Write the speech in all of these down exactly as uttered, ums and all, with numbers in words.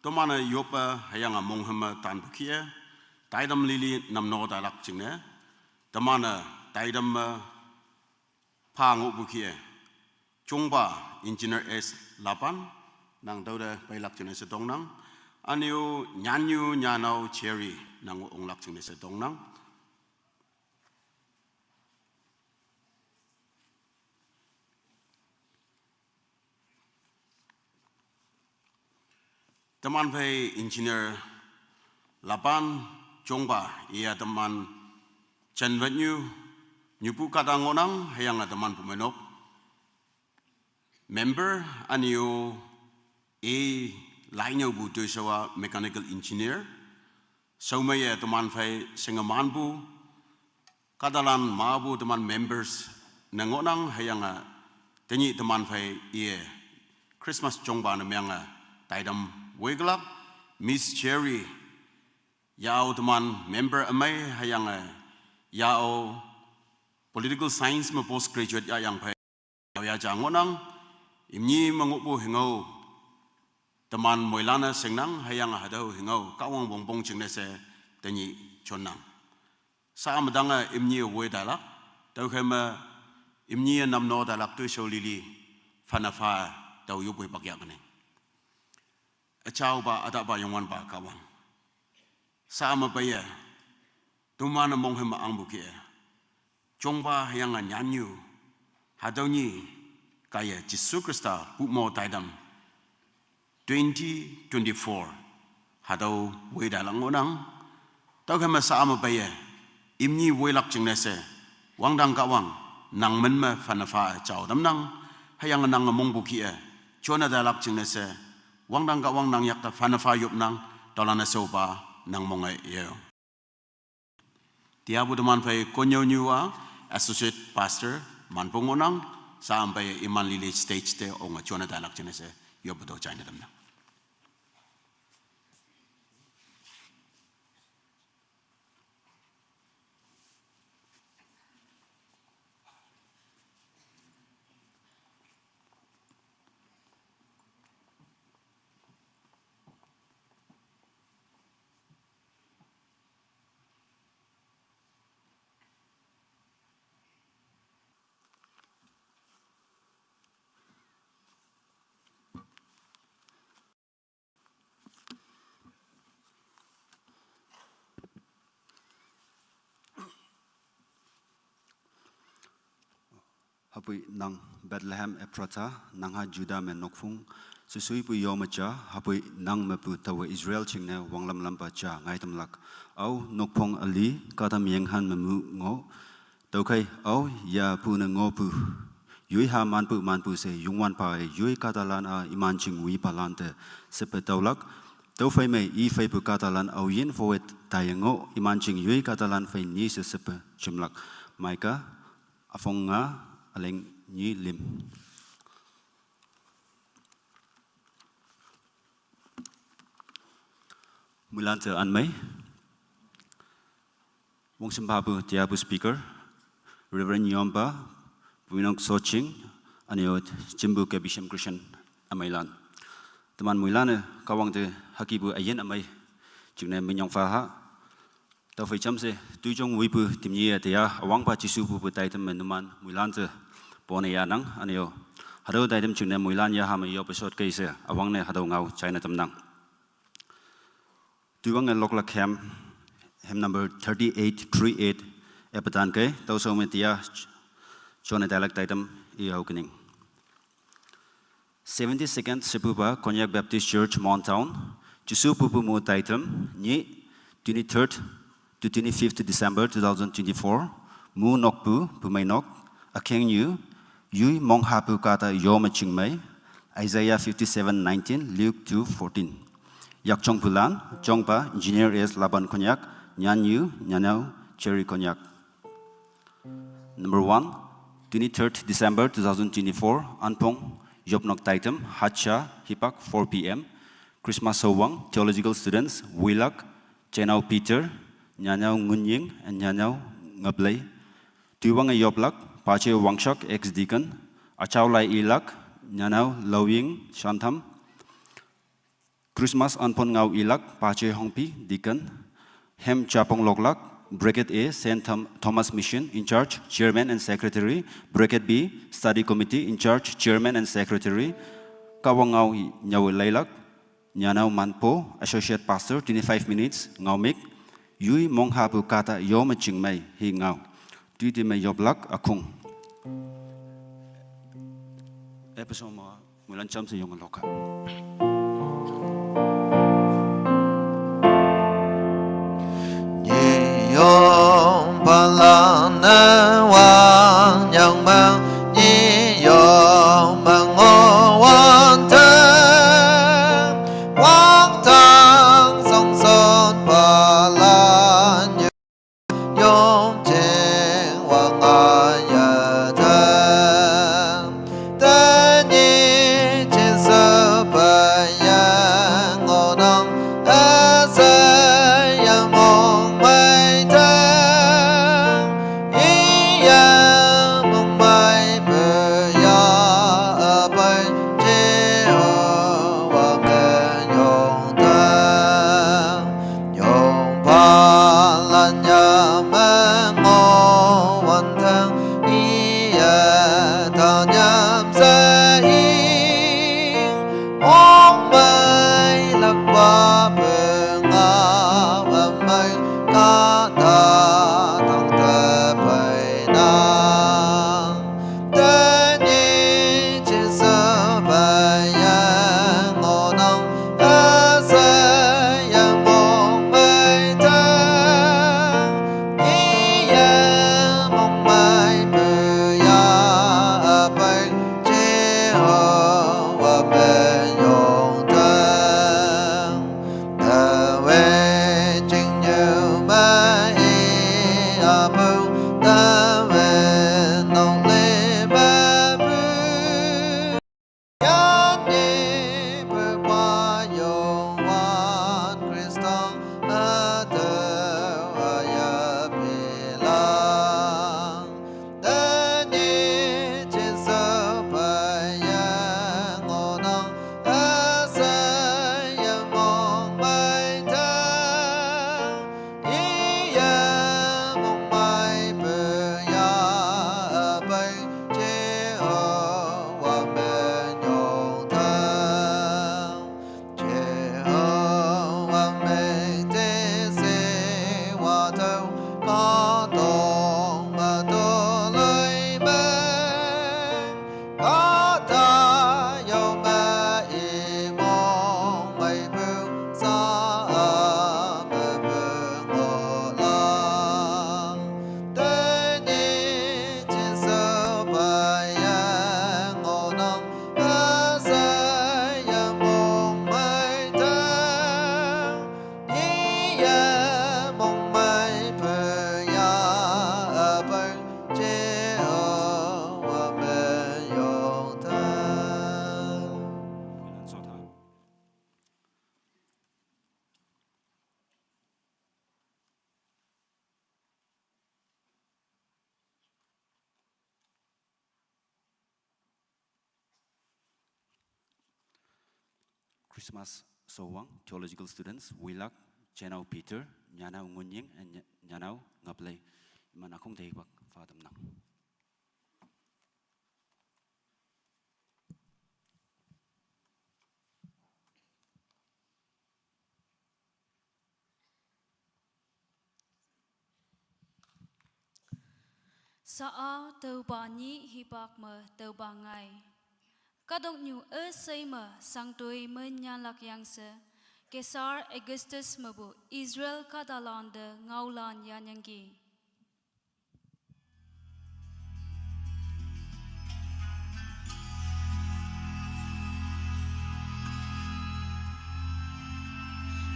Teman-e yoppe hüyange monghüme tanpu kih-e, taidam lili namno tailak jingne, teman-e taidam me pha ngohpu kih-e, Chongpa Engineer S Lapan, nang tüote peilak jingne she tongnang, ünyu Nyanyu Nyanao Cherry, nang onglak jingne she tongnang. Teman phei Engineer Lapan, Chongpa, iya teman Chenwetnyu, nyupu kahta ngohnang, hüyange teman pumeinok member, ünyu e lainyüopu toishao-a mechanical engineer, shaomeiye teman phei shingemanpu kahtalan mepu teman members ne ngohnang, hüyange tenyih teman phei iye Christmas Chongpa ne menge taidam woikelak, Miss Cherry, yao teman member ümei, hüyange yao Political Science me postgraduate yayang phei yaoya ja ngohnang, imni me ngohpu hüngao teman moilan-e shingnang, hüyange hatüo hüngao Kahwang wongpong jingne she tenyih jonnang. Sa medange imni woi tailak, tüokhei me imni namno tailak toishao lili, phane pha tao yopwe pak yahkene. Üjaopa, ütahpa, Youngwanpa Kahwang, sa me peiye, teman-e monghüme angpu kih-e, Chongpa hüyange Nyanyu, hatüo nyi kaiye Jesu Khrista pupmo taidam twenty twenty-four, hatüo woi tailak ngohnang. Tüokhei me sa me peiye, imni woilak jingne she, wangdang Kahwang, nang min me phane pha jao tamnang, hüyange nange mongpu kih-e, jone tailak jingne she, wangdang Kahwang nang yakte phane pha yopnang, tüolan-e shaopa nang monge ye. Tiapu teman phei konnyüonyu-a Associate Pastor Manpong ngohnang, sa me peiye iman lili stage te onge jone tailak jingne she, yoppu tüo jaine tamnang. Hüpoi nang Bethlehem Ephrata, nang ha Juda me nokphong, shesuipu yo me ja, hüpoi nang mepu taowe Israel jingne wanglam lampa ja ngaitamlak. Ao nokphong üli, kahta meanghan me mu ngoh, tüokhei ao yapu ne ngohpu, yoi ha manpu manpu she Youngwanpa-e yoi kahtalan-a iman jing wipalante shepe tüolak. Tüophei me i pheipu kahtalan aoyin phoowe taiye ngoh, iman jing yoi kahtalan phei nyi she shepe jemlak. Micah üpong nga, üleng nyi lüm. Moilante anmei. Wongshim phapu tiapu speaker, Reverend Nyompa, Pumeinok Soching, ünyu jimpu K B C M Christian ümeilan. Teman moilan-e Kahwang te hükepu üyin ümei jingne minyong pha ha. Tüophei jamshe toijong woipu temnyi-e teya üwangpa Jesu pupu taitam me numan moilante pone yahnang, ünyu hatüo taitam jingne moilan yaha me yoppe shot kei she üwangne hatüo ngao jaine tamnang. Toiwange loklak hem, hymn number thirty-eight three eight, epetan kei, tüoshao me teya jone tailak taitam i haokening. Seventy-second shepupa Konyak Baptist Church, Mon Town, Jesu pupu mu taitam, nyih twenty-third to twenty-fifth December two thousand twenty-four, mu nokpu, pumeinok, ükengnyu, yoi monghapu kahta yo me chingmei, Isaiah fifty-seven nineteen, Luke two fourteen. Yakjongpulan, Chongpa Engineer S Laban Konyak, Nyanyu Nyanao Cherry Konyak. Number one, twenty-third December two thousand twenty-four, Anpong, yopnok taitam, Hatja, hipak, four P M. Christmas Sowang, theological students, Wilak, Chenao Peter, Nyanao Ngunying, and Nyanao Ngablei. Toiwange yoplak, Pache Wangshak, ex-deacon, Achaolai Ilak, Nyanao Laoying Shantham, Christmas anpon ngau ilak Pache Hongpi, Deacon. Hem chapong loklak, bracket A, Saint Thom- Thomas Mission, in charge, chairman and secretary, bracket B, study committee, in charge, chairman and secretary. Kawang ngau nyau lailak, Nyanau Manpo, associate pastor, twenty-five minutes, ngau mik. Yui mong hapu kata yoma chingmei hi ngau. Titi mei yoplak akung. Episode mo, mulan cham se yong loka. Ni yong palan na wang yang meng, ni yong meng o wan teng, wang tang song son palan yong cheng wang a ya teng. Teni chin su pa yang o nang, a sa yang mong mai tang, i yang mong mai pe ya a pai, Jehovah men yong tang. Yong palan ya meng o wan tang, i ya ta nyam sa i. Mong mai lak pa pe nga wa mai ka ta tang te pai na. Teni chin su pa yang o nang, a sa yang mong mai tang, i yang mong mai pe ya a pai, Jehovah men yong tang. Tawe jing yu ma i a bu, tawe nong le ma bu. Yan ni bu kwa yong wan Christang a tau a ya pi lang. Teni chin su pa yang o nang, a sa yang mong mai tang, i yang mong mai pe ya a pai, Jehovah men yong tang. Jehovah mei te se wa tau, ka tong ma to lui meng. Ka ta yau ma i mong mai bu sa a ma bu ngo la. Teni chin su pa yang o nang, a sa yang mong mai tang, i yang mong mai pe ya a pai, Jehovah men yong tang. Christmas sowang, theological students, Wilak, Chenau Peter, Nyanau Ngunying, and Nya- Nyanau Ngaplei. Iman akung te bak fadam nang. Sa a tau ba ni hi bak ma tau ba ngai. Kadok nyu e sei ma sang tui men nyan lak yang se. Kesar Augustus ma bu Israel ka da lan de ngau lan yan yang gi.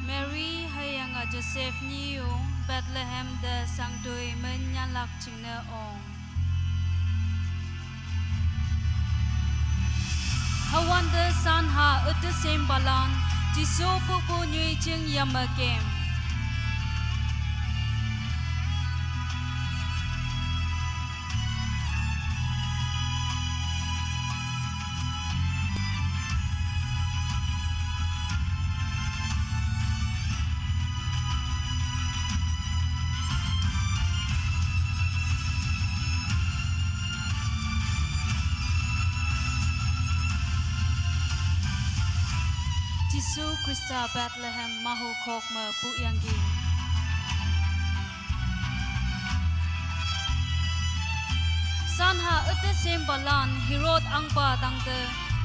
Mary hei yang a Joseph ni u Bethlehem de sang tui men nyan lak ching ne ong. Hawan de san ha ute sem balan, Jisu pupu nyui ching yam a kem. Jisu Khrista Bethlehem mahu khok me pu yangki. Sanha ete sembalan Herod angpa tangte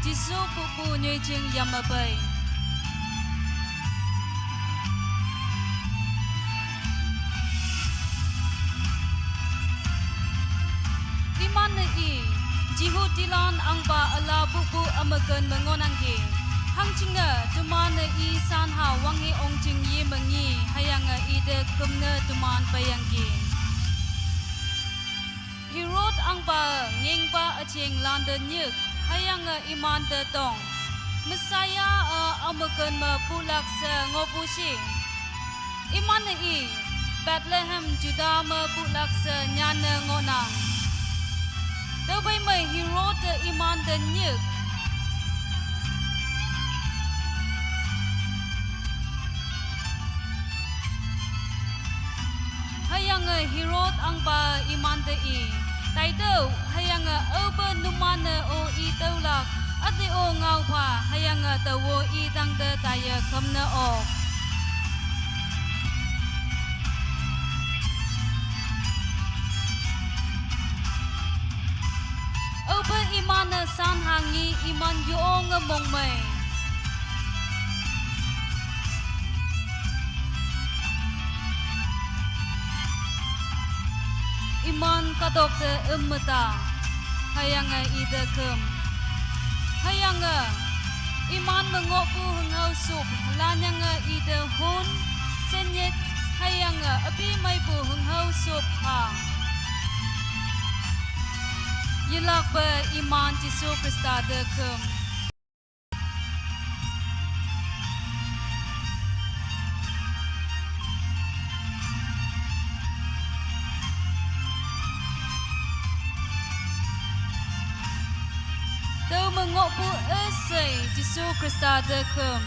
Jisu pupu nyuijing yamabai. Iman ne i, Jihudilan angpa ala pupu ameken mengonangki. Hangjinge teman ne i sanha wangi ongjing yi mengi, hüyange ite kümne teman peyangki. Herod angpa ngengpa üjing lante nyik, hüyange imante tong. Messiah a ameken me pulak she ngohpu shi. Iman ne i, Bethlehem Juda me pulak she nyanne ngohnang. Tüophei me Herod te imante nyik. Hüyange Herod angpa imante i, taitüoh, hüyange aope numan-e o i tüolak, üte-o ngaopha, hüyange taowo i tangte taiye kümne ok. Aope iman-e sanha ngi iman yonge mongmei. Iman kahtokte üm meta, hüyange ite küm. Hüyange iman me ngohpu hünghao sup, lanyange ite hon, senyit, hüyange üpi meipu hünghao sup ha. Yelakpe iman Jesu Khrista te küm. Tüo me ngohpu üshei Jesu Khrista te küm.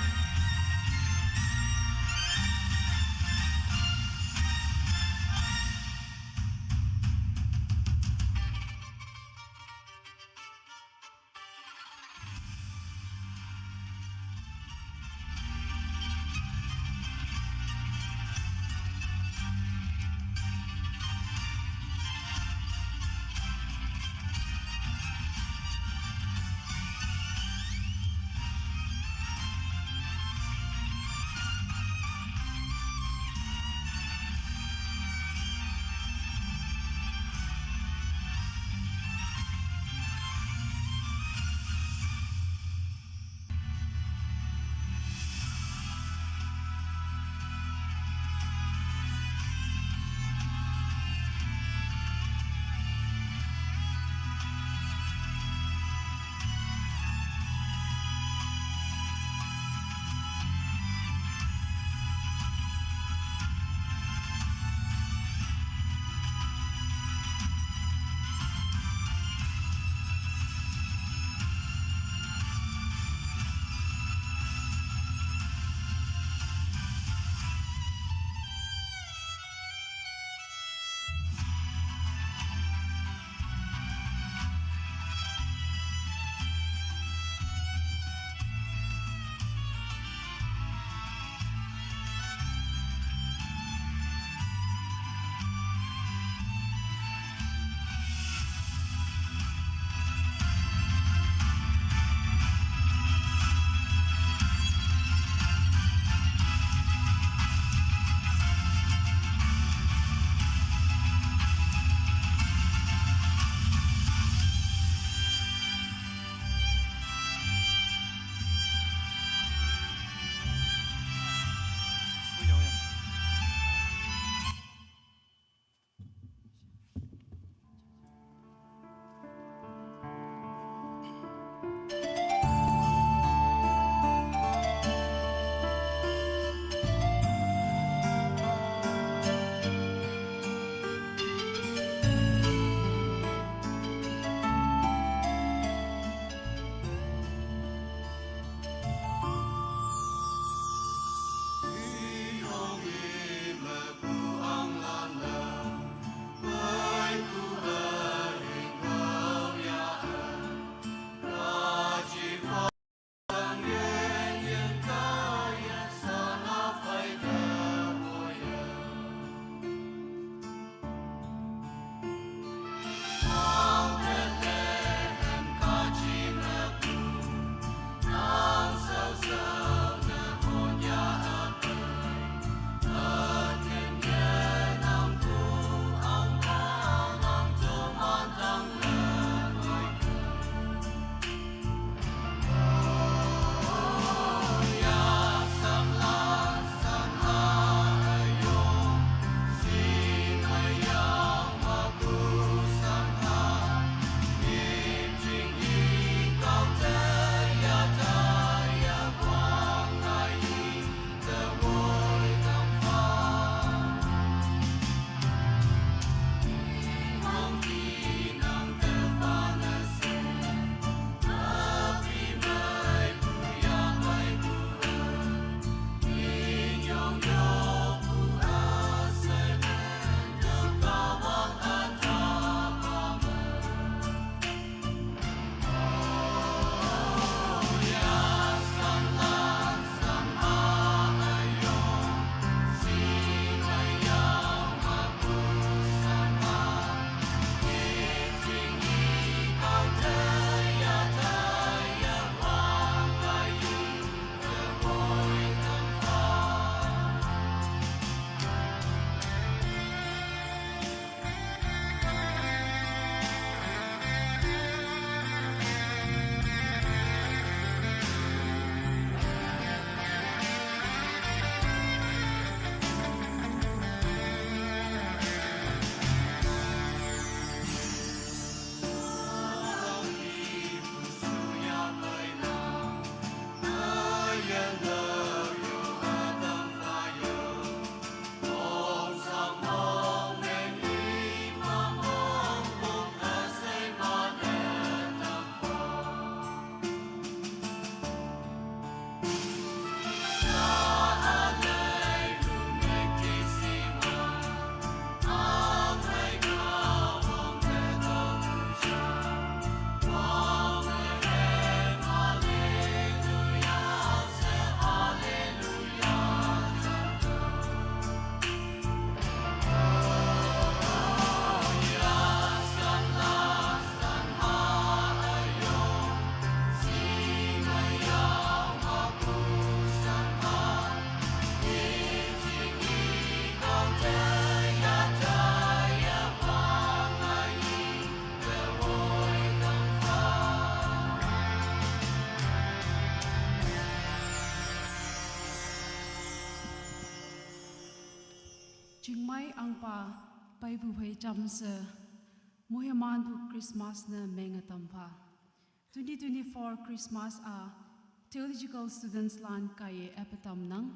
Chingmai angpa paipu phei chamse, muhemanpu Christmas ne meng atampha. Twenty twenty-four Christmas a theological students lan kaiye epatamnang.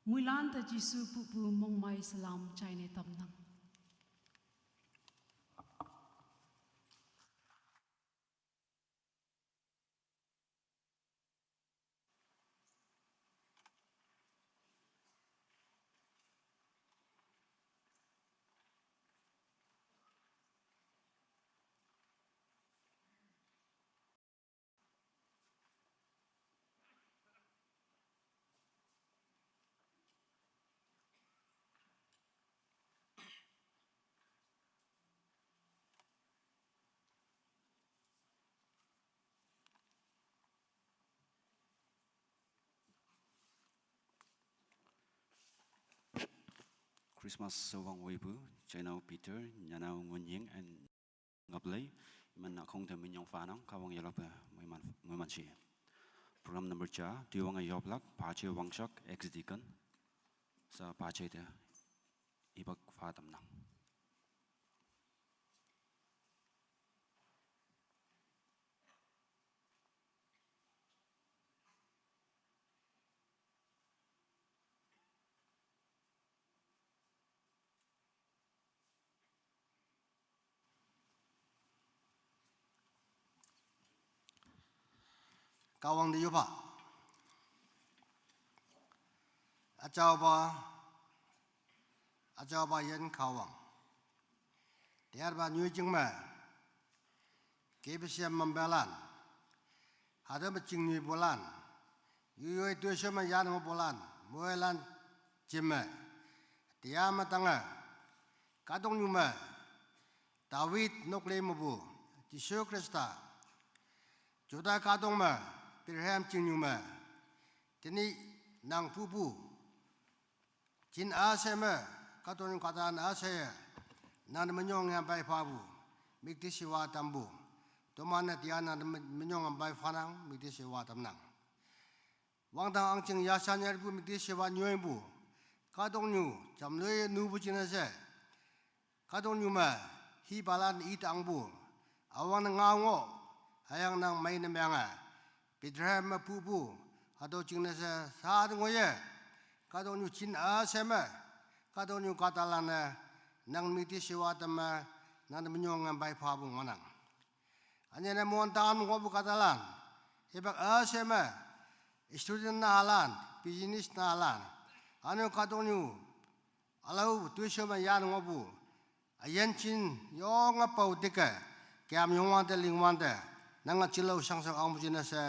Muilan ta Jisu pupu mongmai salam chaine tamnang. Christmas sewang weipu, chainao Peter, nyanao Ngunying and Ngaplei, iman nakhong te minyong fanang, Kahwang yelakpe muiman, muiman shi. Program number cha, tuiwang e yoplak, Pache Wangshak, ex-deacon, sa Pache te, ibak fa tamnang. Kahwang di yopa. Achaoba, achaoba yen Kahwang. Tiar ba nyui jingme. Kebisiam mambelan. Hada maching nyui bolan. Yuyoi tuisho ma yan ngo bolan. Moelan jime. Tia ma tanga. Kadong nyume. David nokle mabu. Jisu Krista. Juda kadong ma. Bethlehem ching nyume. Tini nang pupu. Chin ase me, kadong nyu katan ase, nang minyong ngampai phabu, mikti siwa tambu. Tomane tia nang minyong ngampai phanang, mikti siwa tamnang. Wangtang angching yasan yarbu, mikti siwa nyoibu. Kadong nyu, chamloi nubu chinase. Kadong nyu ma, hi balan i tangbu. Awang na ngao ngo, hayang nang mai na manga. Bethlehem ma pupu, hado chingnase sa ngoye. Kadong nyu chin ase ma, kadong nyu katalane, nang mikti siwa tama, nang minyong ngampai phabu ngonang. Anyene mon tan ngobu katalan, ibak ase ma, student na alan, business na alan. Anu kadong nyu, alau tuisho ma yan ngobu. Ayen chin yong apau dike, kiam yong wante ling wante, nang achilo sang sang ang bujina se,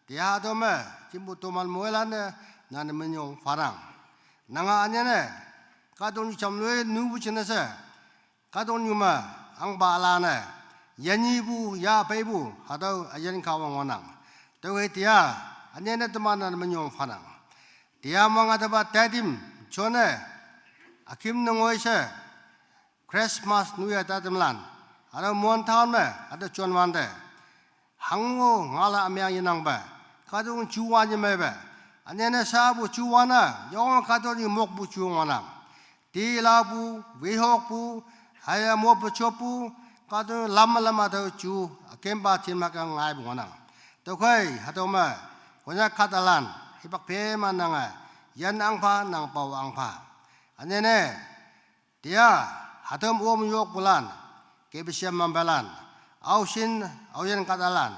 tia do me, chimbu toman moelane, nang minyong farang. Nang anyene, kadong nyu chamloi nubu chinase, kadong nyu ma, ang ba alane, yanyi bu, ya pei bu, hadau ayen Kahwang ngonang. Tawai tia, anyene teman nang minyong farang. Tia manga taba tadim, chone, akim nangoi se, Christmas New Year tadim lan, ada mon town me, ada chon wante. Hango ngala amyang yenang ba, kadung chuwan yeme ba. Anyene sabu chuwana, yong kadung mok bu chuwana. Ti la bu, wehok bu, haya mo bu chopu, kadung lama lama tau chu, akemba chin maka ngai bu ngonang. Tokai, hatoma, konya katalan, hipak pema nanga, yan angpa, nang pau angpa. Anyene, tia, hatom om yok bulan, kebisiam mambalan, ausin, auyen katalan.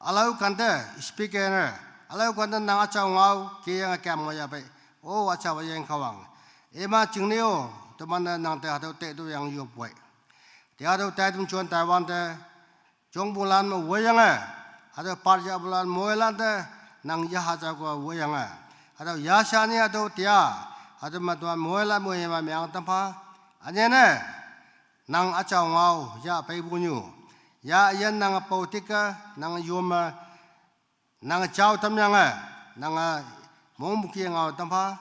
Alau kante, speaker ne, alau kante nang achau ngau, ke yang akam ngoya pe. O achau yang Kahwang. Ema chingneo, teman nang te hato te tu yang yok buai. Tia tu te tum chuan Taiwan te, Chong bulan ma woyange, hado parja bulan moelan te, nang yaha ja ko woyange. Hado yasani hado tia, hado matwa moelan moe ma myang tampha. Anyene, nang achau ngau, ya pei bunyu. Ya yan nang pau tika, nang yoma, nang chau tam yang eh, nang mong buki ngau tampha.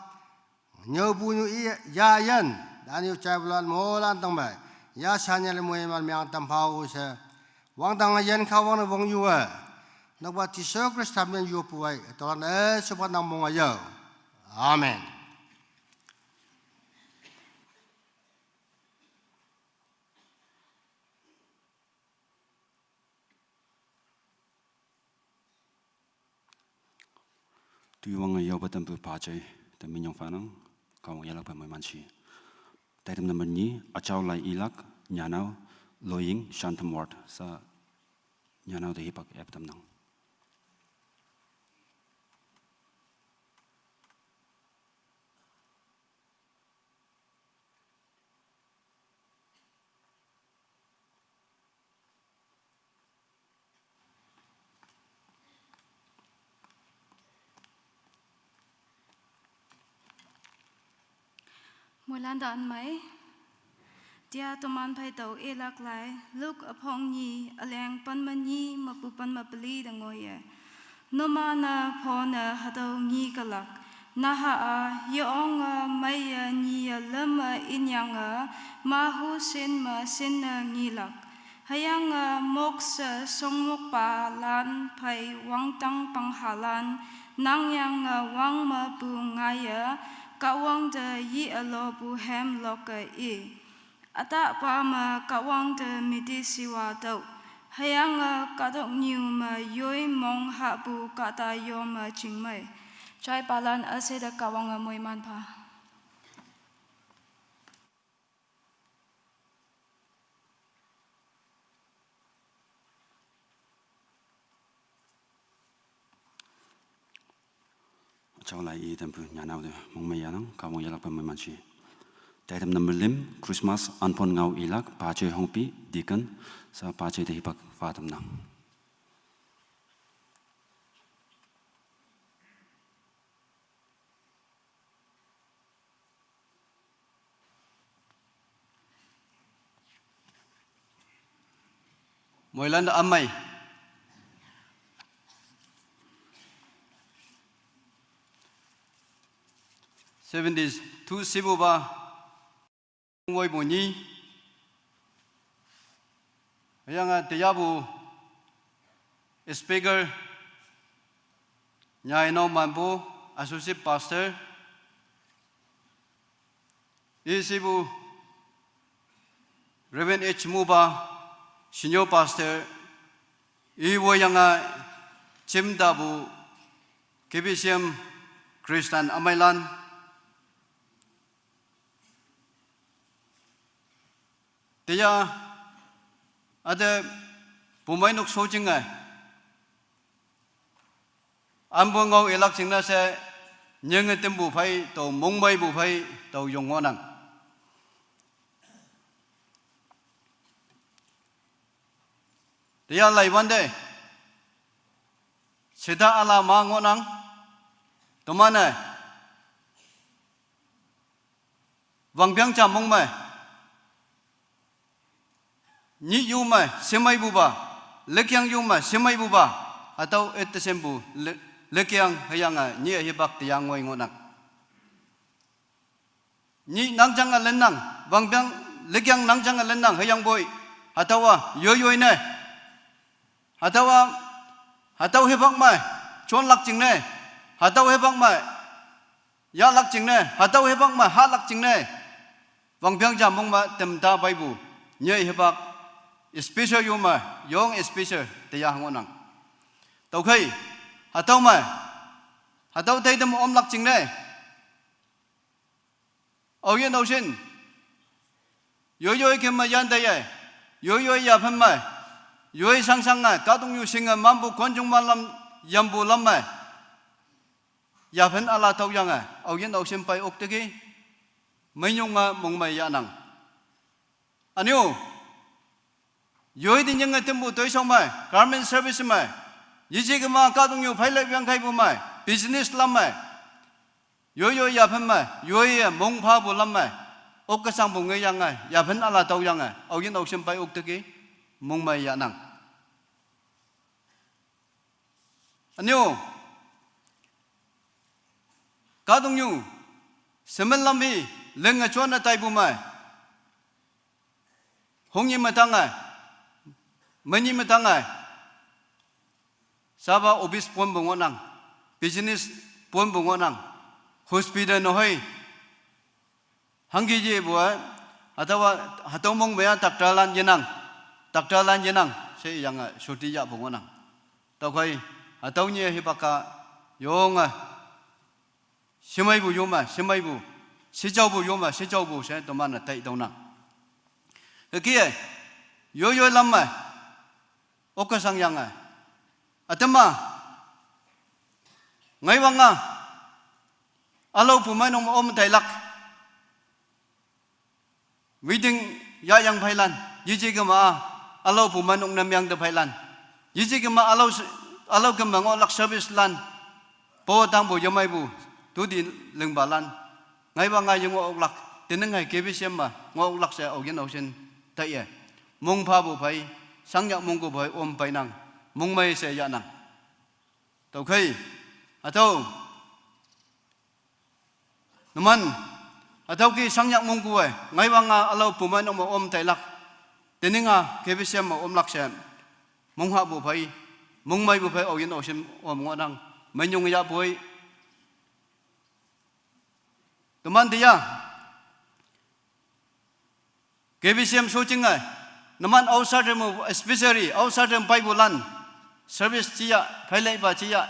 Nyau bu nyu i ya yan, dan yu chai bulan molan tang bai. Ya sanya le mui man myang tampha u se. Wang tang yan Kahwang na wang yu eh. Nak ba Jisu Krista men yu pu ai. Tolan eh, sepat nang mong ayau. Amen. Tuiwang yoba tampu pajai, tamin yong fanang, kawang yalak pa mai manchi. Taitam number ni, achau lai ilak, nyanau, loying, shantam ward, sa nyanau de hipak ep tam nang. Moilan da an mai. Tia toman phai tau e lak lai, Luk aphong ni, aleng pan ma ni, mapu pan ma pali da ngoi e. Noma na pho na hatau ngi kalak. Naha a, ya ong a, mai ya ni ya lam a in yang a, ma hu sin ma sin na ngi lak. Hayang a mok sa song mok pa lan phai wang tang pang ha lan, nang yang a wang ma pu ngai a, ka wang da yi a lo pu hem lok a i. Ata pa ma ka wang da miti siwa tau. Hayang a ka dok niu ma yoi mong ha pu ka ta yo ma ching mai. Chai pa lan a se da ka wang a moi man pa. Achau lai i tampu nyanau de mong mai yanang, ka mong yalak pa mai manchi. Taitam number lim, Christmas, anpon ngau ilak, pachoi hongpi, deacon, sa pachoi de hipak fatam nang. Moilan da amai. Seventy two sibu ba. Ngoi bu ni. Yang a tiabu speaker, Nyai Nau Manbu, Associate Pastor, isibu Reverend H Muba, Senior Pastor, iwo yang a chim dabu K B C M Christian Amailan, Teya, ade pumai nuk so jing ai. Ambo ngau ilak jing na se, nyeng tem bu phai, tau mongbai bu phai, tau yong ngonang. Teya lai wan de. Sida ala ma ngonang. Tomane. Wangbiang cha mong mai. Nyi yu mai, semai bu ba. Lekyang yu mai, semai bu ba. Atau et sem bu, le-, lekyang hayang a, nyi hibak tiyang ngoi ngonang. Nyi nangjang a lenang, wangbiang lekyang nangjang a lenang, hayang boi. Atau a, yoi yoi ne. Atau a, atau hibak mai, chon lak jing ne. Atau hibak mai. Ya lak jing ne, hatau hibak ma ha lak jing ne. Wangbiang jam mong ma tem ta bai bu. Nyei hibak special yu ma, yong special te ya hangonang. Tau khai, hatau ma, hatau tai tem om lak jing ne. Au yin au shin. Yoi yoi kim ma yan tai ye. Yoi yoi ya phan ma. Yoi sang sang ngai, ka tung yu sing ngai, mam bu kon jung ma lam, yam bu lam ma. Ya phen ala tau yang a, au yin au sim pai ok teki, mai nyung a mong mai ya nang. Aniu, yoi di nyeng a tem bu toi song mai, government service mai, yi ji kema ka tung yu phai lek yang kai bu mai, business lam mai, yoi yoi ya phen mai, yoi ya mong pha bu lam mai, ok ka sang bu nge yang a, ya phen ala tau yang a, au yin au sim pai ok teki, mong mai ya nang. Aniu, ka tung yu, semen lam hi, leng a chuan a tai bu mai. Hong yi ma tang ai, ma nyi ma tang ai. Saba office pon bu ngonang, business pon bu ngonang, hospital no hoi. Hangki ji bu a, hatau a, hatau mong bea doctor lan yenang, doctor lan yenang, se yang a, suti ya bu ngonang. Tau kai, hatau nye hibaka, yong a, Shemeipu yome, shemeipu. Shejaopu yome, shejaopu she teman-e taitüonang. Hüke-e, yoiyoi lam me, okkesang yange, ütam-a, ngaiwang-a, ülao pumeinok me om tailak. Wedding yayang pheilan, yeje kema-a, ülao pumeinok ne mengte pheilan. Yeje kema-a ülao s-, ülao keme ngohlak service lan. Po tangpu yemeipu, toti lingpalan. Ngaiwang-a ye ngohlak, tening hei K B C M me ngohlak she aoyin aoshin taiye. Mongphapu phei, shangnyak mongku phei om peinang, mongmei she yahnang. Tüokhei, hatüo, numan, hatüo ke shangnyak mongku-e, ngaiwang-a ülao pumeinok me om tailak. Tening-a K B C M me omlak she, monghapu phei, mongmeipu phei aoyin aoshin om ngohnang, minyong yahpoi. Teman teya, K B C M shojinge, numan outside me, especially outside me peipulan, service jiya, pheileipa jiya,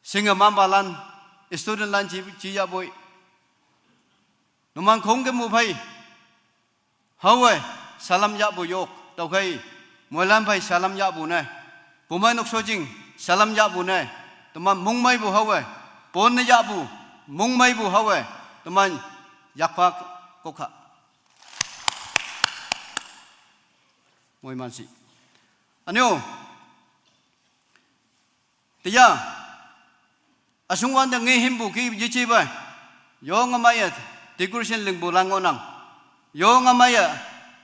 shinge manpalan, student lan ji, jiyapoi. Numan khongkümpu phei, haowe, salam yahpu yok, tüokhei, moilan phei salam yahpu ne, pumeinok shojing, salam yahpu ne, teman mongmeipu haowe, ponne yahpu, mongmeipu haowe, teman yakpak kokha. Moiman shi. Ünyo, teya, üshongwante ngehimpu ki yejepe, yonge meiye, decoration lingpulan ngohnang. Yonge meiye,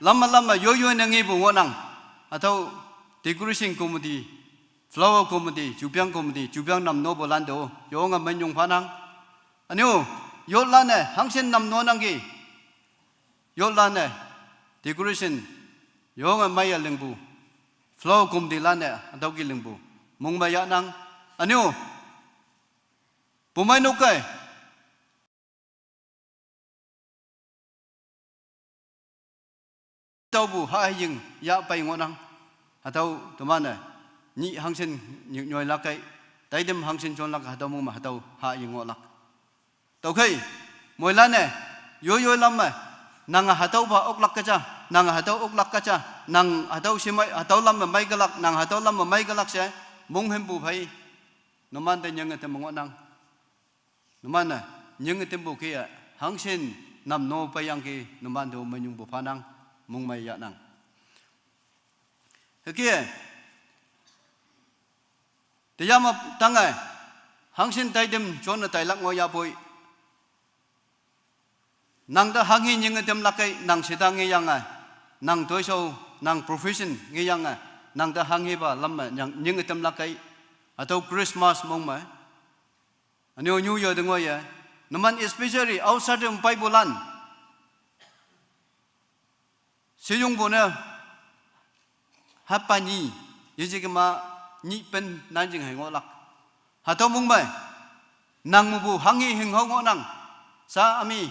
lamme lamme yoiyoi ne ngepu ngohnang. Hatüo decoration committee, flower committee, jupiang committee, jupiang namnopulan te-o, yonge minyong phanang. Ünyo, youthlan-e hangshin namno nangki. Youthlan-e decoration, yonge meiye lingpu, flower committeelan-e hatüo ki lingpu, mongmei yahnang. Ünyo, pumeinok-e tüopu haying yahpei ngohnang. Hatüo teman-e, nyih hangshin nyoi, nyoilak kei, taitem hangshin jonlak hatüo mong me hatüo haying ngohlak. Tüokhei, moilan-e, yoiyoi lam me, nange hatüopa oklak keja, nange hatüo oklak keja, nang hatüo shemei, hatüo lam me meikelak, nang hatüo lam me meikelak she, monghümpu phei, numante nyinge tem ngohnang. Numan-e, nyinge tempu kih-e, hangshin namno peiyangki numan te-o minyongpu phanang, mongmei yahnang. Hüke-e, teya me tange, hangshin taitem jonne tailak ngohyapoi. Nangte hanghi nyinge temlak kei, nang shita ngeyange, nang toishao, nang profession ngeyange, nangte hanghipa lam me nyang, nyinge temlak kei, hatüo Christmas mong me, ünyo New Year te ngoiye, numan especially outside me peipulan, sheyongpu ne, happa nyi, yeje kema, nyih pen nanjing hei ngohlak. Hatüo mong me, nang mepu hanghi hinghao ngohnang, sa ümi,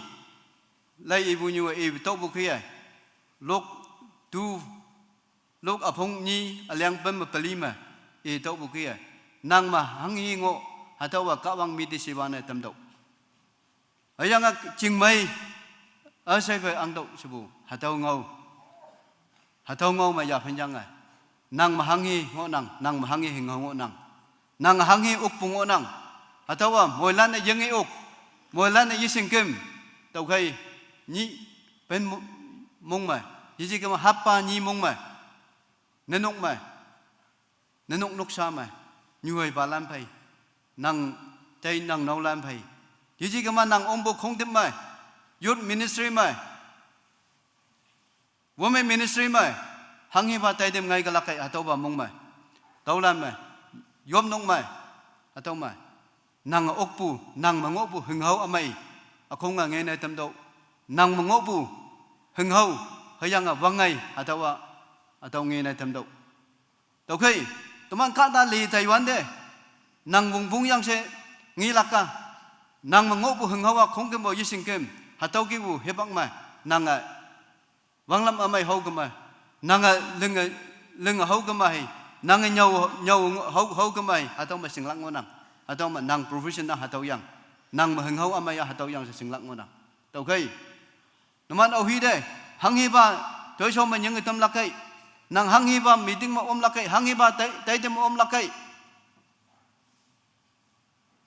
lai ipu nyu-e i tüopu kih-e, Luke tu, Luke üpong nyi üleng pen me peli me, i tüopu kih-e, nang me hanghi ngoh, hatüowa Kahwang mite shiwa ne tamtüoh. Hüyange chingmei, üshei phei angtüoh shepu, hatüo ngao. Hatüo ngao me yaphenyange, nang me hanghi ngohnang, nang me hanghi hinghao ngohnang, nang hanghi okpu ngohnang. Hatüowa moilan-e yenge ok, moilan-e yeshingkem, tüokhei, nyih pen mo-, mong me, yeje kema happa nyi mong me, nenok me, nenok noksa me, nyuheipalan phei, nang tei nang naolan phei, yeje kema nang ongpu khongtip me, youth ministry me, women ministry me, hanghipa taitem ngaikelak kei hatüopa mong me, tüolan me, yopnok me, hatüo me, nange okpu, nang me ngohpu hinghao ümei, ükhonge ngene tamtüoh, nang me ngohpu hinghao, hüyange wangngai hatüowa, hatüo ngene tamtüoh. Tüokhei, teman kahta li taiwante, nang wongpong yang she ngelak-a, nang me ngohpu hinghao-a khongkümpu yeshingkem, hatüo kihpu hipak me, nange wanglam ümei haokema, nange linge, linge haokema hei, nange nyüo, nyüo hao, haokema hei, hatüo me shinglak ngohnang, hatüo me nang profession-a hatüo yang. Nang me hünghao ümei-a hatüo yang she shinglak ngohnang. Tüokhei. Numan aohi te, hanghipa, toishao me nying ütam lakkei. Nang hanghipa meeting me om lakkei, hanghipa tai, taitam me om lakkei.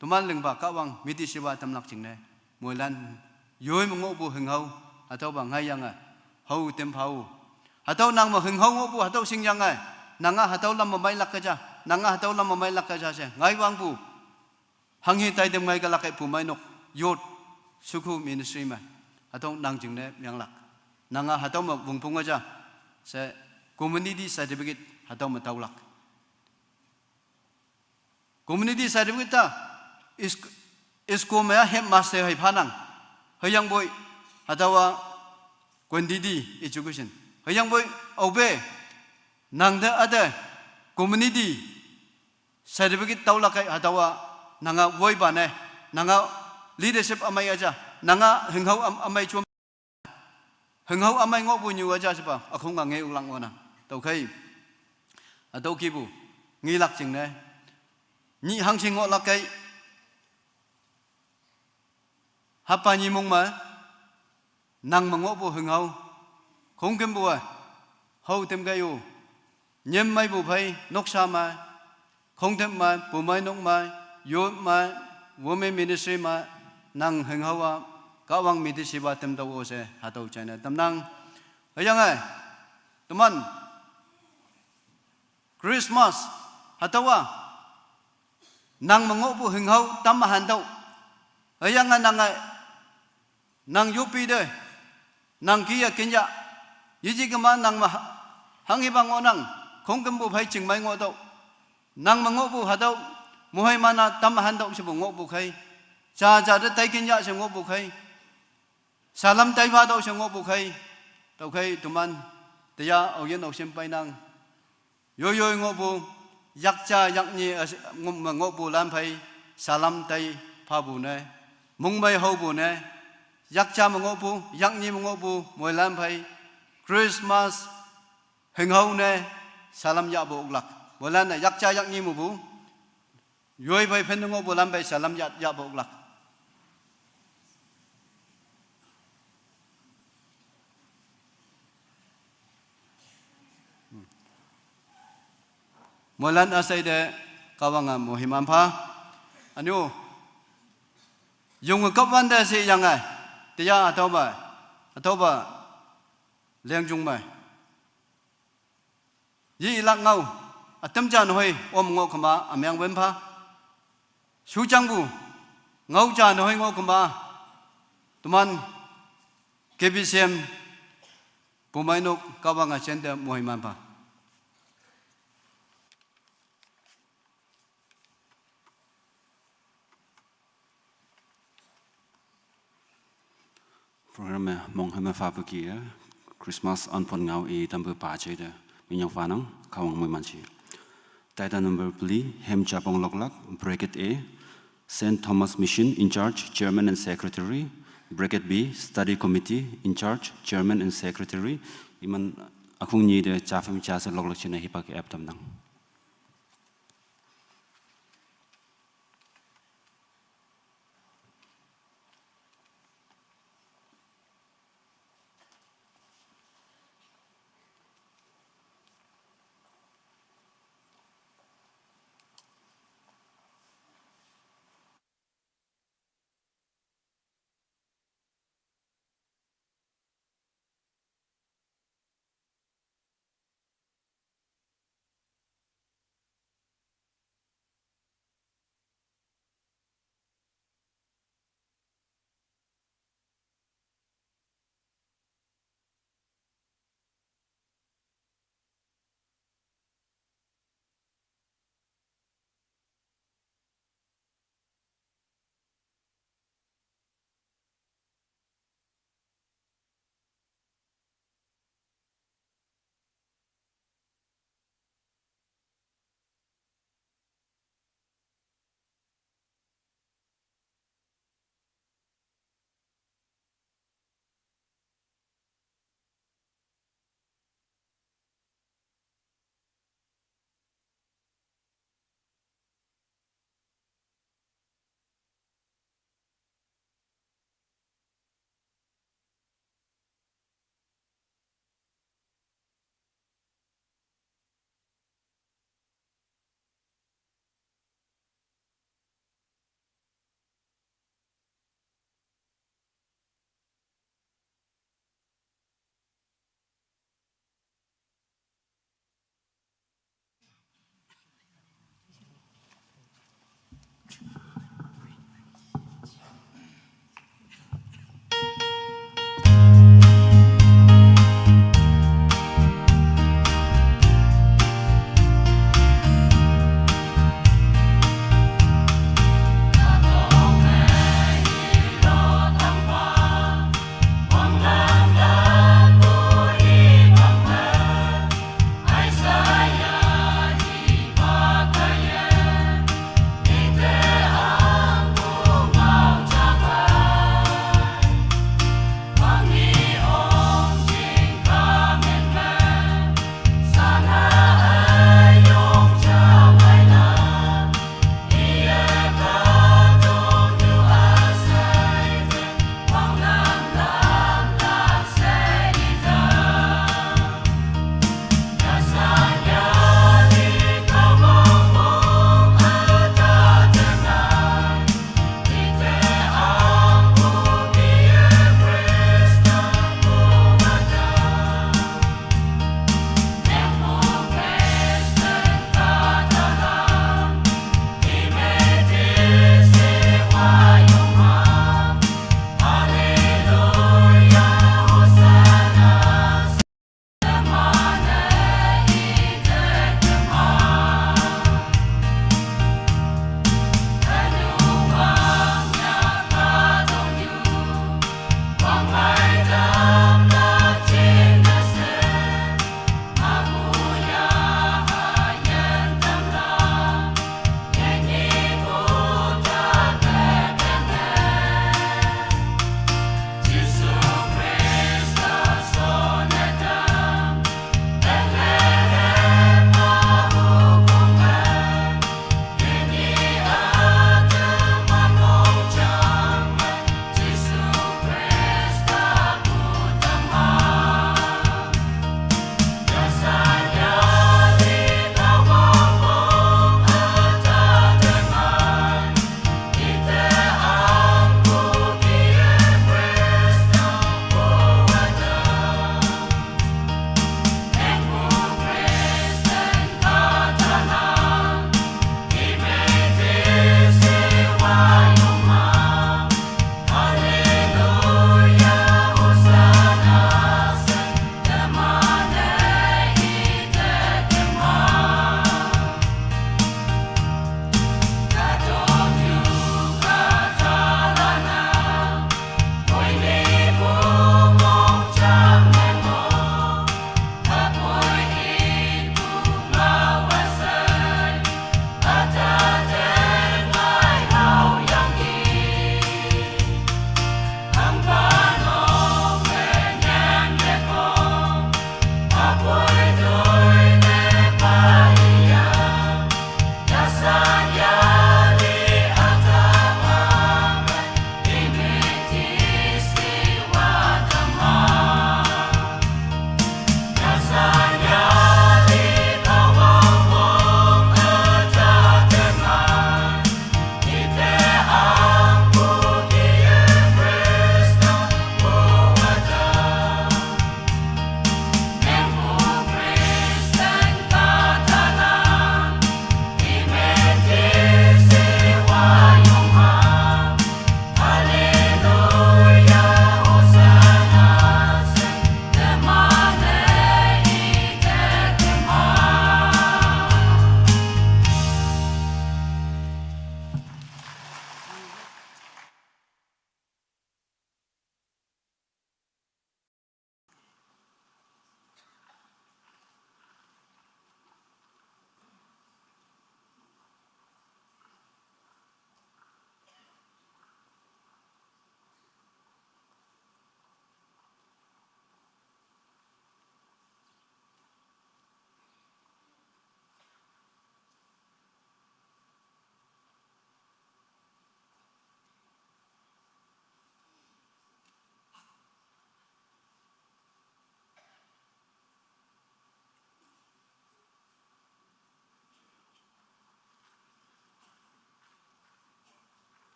Toman lingpa Kahwang miti shiwa tamlak jingne. Moilan, yoi me ngohpu hünghao, hatüopa ngaiyange, hao tem phao. Hatüo nang me hünghao ngohpu, hatüo shingyange, nanga hatüo lam me meilak keja, nanga hatüo lam me meilak keja she, ngaiwangpu. Hanghi taitam ngai ke lakkei pumeinok, youth, sukhu ministry me. Hatüo nang jingne menglak. Nanga hatüo me wongpong aja, she community certificate hatüo me taolak. Community certificate ta, is, school me-a headmaster hei phanang. Hüyangpoi, hatüowa quantity education. Hüyangpoi, aope, nang te üte, community certificate taolak kei hatüowa, nanga woipa ne, nanga leadership ümei aja, nanga hünghao üm-, ümei jom. Hünghao ümei ngohpu nyu aja shepa, ükhong-a nge oklak ngohnang. Tüokhei. Hatüo kihpu, ngelak jingne. Nyih hangshin ngohlak kei. Hapa nyimong me, nang me ngohpu hünghao. Khongkümpu-e, hao tem kei-o. Nyim meipu phei, noksa me, khongtep me, pumeinok me, youth me, women ministry me, nang hünghao-a, Kahwang miti shiwa tamtüoh-o she, hatüo jaine tamnang. Hüyange, teman, Christmas, hatüowa, nang me ngohpu hünghao tam hantüoh. Hüyange nange, nang yopi te, nang kih-e kinya, yeji kema nang me ha-, hanghipa ngohnang, khongkümpu phei chingmei ngohtüoh. Nang me ngohpu hatüo, moheiman-a tam hantüoh shepu ngohpu khei. Jaja te tai kinya she ngohpu khei. Salam tai phatüoh she ngohpu khei. Tüokhei toman, teya aoyin aoshin peinang. Yoiyoi ngohpu, yakja yaknyi, eh, ngoh-, me ngohpu lan phei, salam tai phapu ne. Mongmei haopu ne. Yakja me ngohpu, yaknyi me ngohpu, moilan phei, Christmas, hünghao ne, salam yahpu oklak. Moilan-e yakja yaknyi mepu, yoi phei phen ngohpu lan phei salam yah, yahpu oklak. Moilan üshei te Kahwange moiman pha. Ünyu. Yonge kapwante sheyange. Teya hatüopa. Hatüopa. Lengjong me. Yelak ngao. Ütam ja nehoi om ngoh kema ümeng wen pha. Shujangpu. Ngao ja nehoi ngoh kema. Teman K B C M. Pumeinok Kahwange jente moiman pha. Program me mong heme phapu kih-e, Christmas anpon ngao i tampu pa jai te, minyong phanang, Kahwang moiman ji. Taita number peli, hem japong loklak, bracket A, Saint Thomas Mission in charge, chairman and secretary, bracket B, study committee in charge, chairman and secretary, iman ükhong nyi te japhem ja she loklak jingne hipak app tamnang.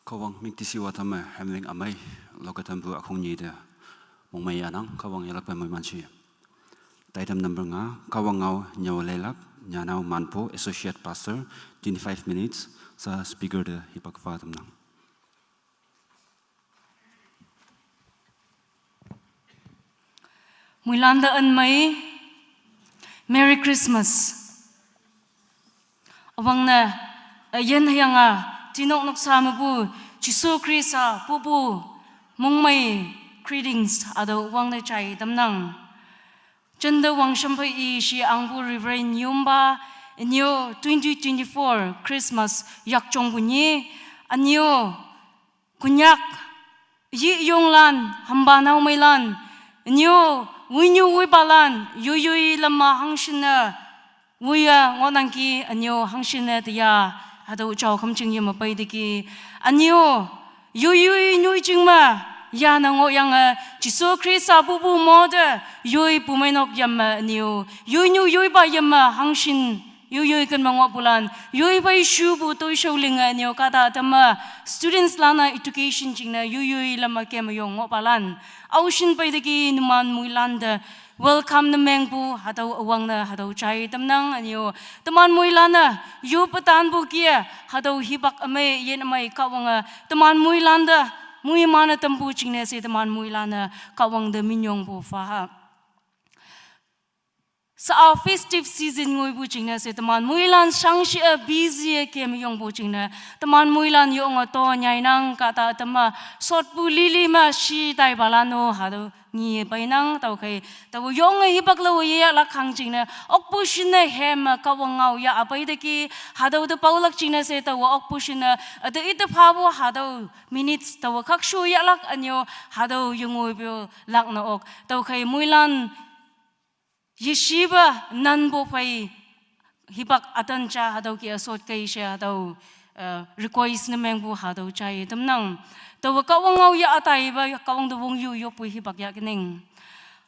Kahwang mik tisi wa tame hemling amai loka tampu akhung nyi de mongmei anang Kahwang yalak pa mui manchi. Taitam number nga, Kahwang ngau nyau lelak, nyanau manpo, Associate Pastor, twenty-five minutes, sa speaker de hipak fa tamnang. Muilanda anmai, Merry Christmas. Awang na, ayan hayanga, tinok noksa mabu, Jisu Krista, pupu, mongmei, greetings, ado awang na chai tamnang. Chanda wang shampai i shi angbu Reverend Yumba, anyo twenty twenty-four Christmas yakchong bunyi, anyo Konyak, yi yonglan, hamba nau meilan, anyo, winyu wibalan, yuyui lama hangshina, wuya ngonangki, anyo hangshina tiya, hado chao kamching yama pai diki, anyo, yuyui nyui chingma, ya na ngo yang, Jisu Krista bubu mode, yui pumai nok yama, anyo, yui nyu yui ba yama, hangshin, yuyui kan ma ngo pulan, yui bai shu bu toi shau ling a nyo kata tama, students lana education jing na yuyui lama ke ma yong ngo palan. Aushin pai deki numan muilan da, welcome na meng bu, hatau awang na, hatau chai tamnang anyo. Taman muilan na, yu patan bu kia, hatau hibak amai, yen amai kawang a, taman muilan da, mui mana tampu jing na se taman muilan na, kawang da minyong bu faha. Sa-a festive season ngoipu jingne she teman moilan shangshih-e busy-e kemyongpu jingne, teman moilan yonge to nyainang kahta ütam-a, sotpu lili me shi taipalan-o hatüo nge peinang. Tüokhei, taowe yonge hipak laowe yeyahlak hangjingne, okpu shinne hem-e Kahwang ngao yah-a peiteki, hatüo te paolak jingne she taowe okpu shinne, üte ite phapu hatüo minutes taowe khakshu yahlak ünyo, hatüo yengoipu lak ne ok. Tüokhei moilan yeshipa nanpu phei hipak ütan ja hatüo ke üsot kei she hatüo, eh, request ne mengpu hatüo jaiye tamnang. Taowe Kahwang ngao yah-a taipa Kahwang te wongyu yoppu hipak yahkening.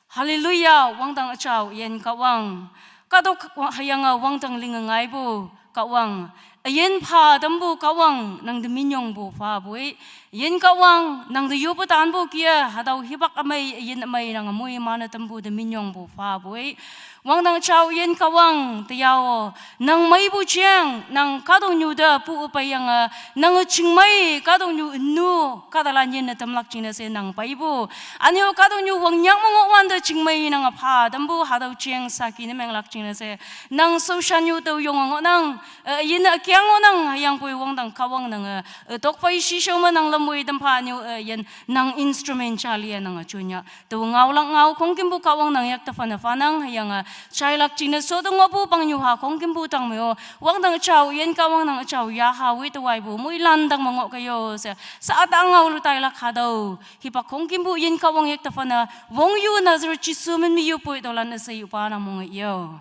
Hallelujah, wangdang üjao yin Kahwang. Kahtok wa-, hüyange wangdang linge ngaipu Kahwang. Üyin pha tampu Kahwang, nang te minyongpu phapoi. Yin Kahwang, nang te yoppe tanpu kih-e, hatüo hipak ümei, üyin ümei nang moiman-e tampu te minyongpu phapoi. Wangdang jao yin Kahwang, teyao, nang meipu jeng, nang kahtoknyu te pu peiyange, nang chingmei, kahtoknyu ünu, kahtalan yinne tamlak jingne she nang peipu. Ünyo kahtoknyu wangnyak me ngohwante chingmei nang pha tampu hatüo jeng saki ne menglak jingne she, nang shaoshanyu tao yonge ngohnang, eh, yinne ükyang ngohnang, hüyangpoi wangdang Kahwang nange, eh, tokphei shishao me nang lamwoi tamphanyu, eh, yin nang instrument jali-e nange junya. Taowe ngaolak ngao khongkümpu Kahwang nang yak te phane phanang, hüyange, jailak jingne shote ngohpu pangnyu ha khongkümpu tangme-o, wangdang jao yin Kahwang nang jao yaha wite waipu moilan tangme ngoh keyo she, sa-a ta ngao lu tailak hatüo. Hipak khongkümpu yin Kahwang yak te phane, wongyu Nazareth Jesu min me yoppu tüolan üshei yupa nang monge yo.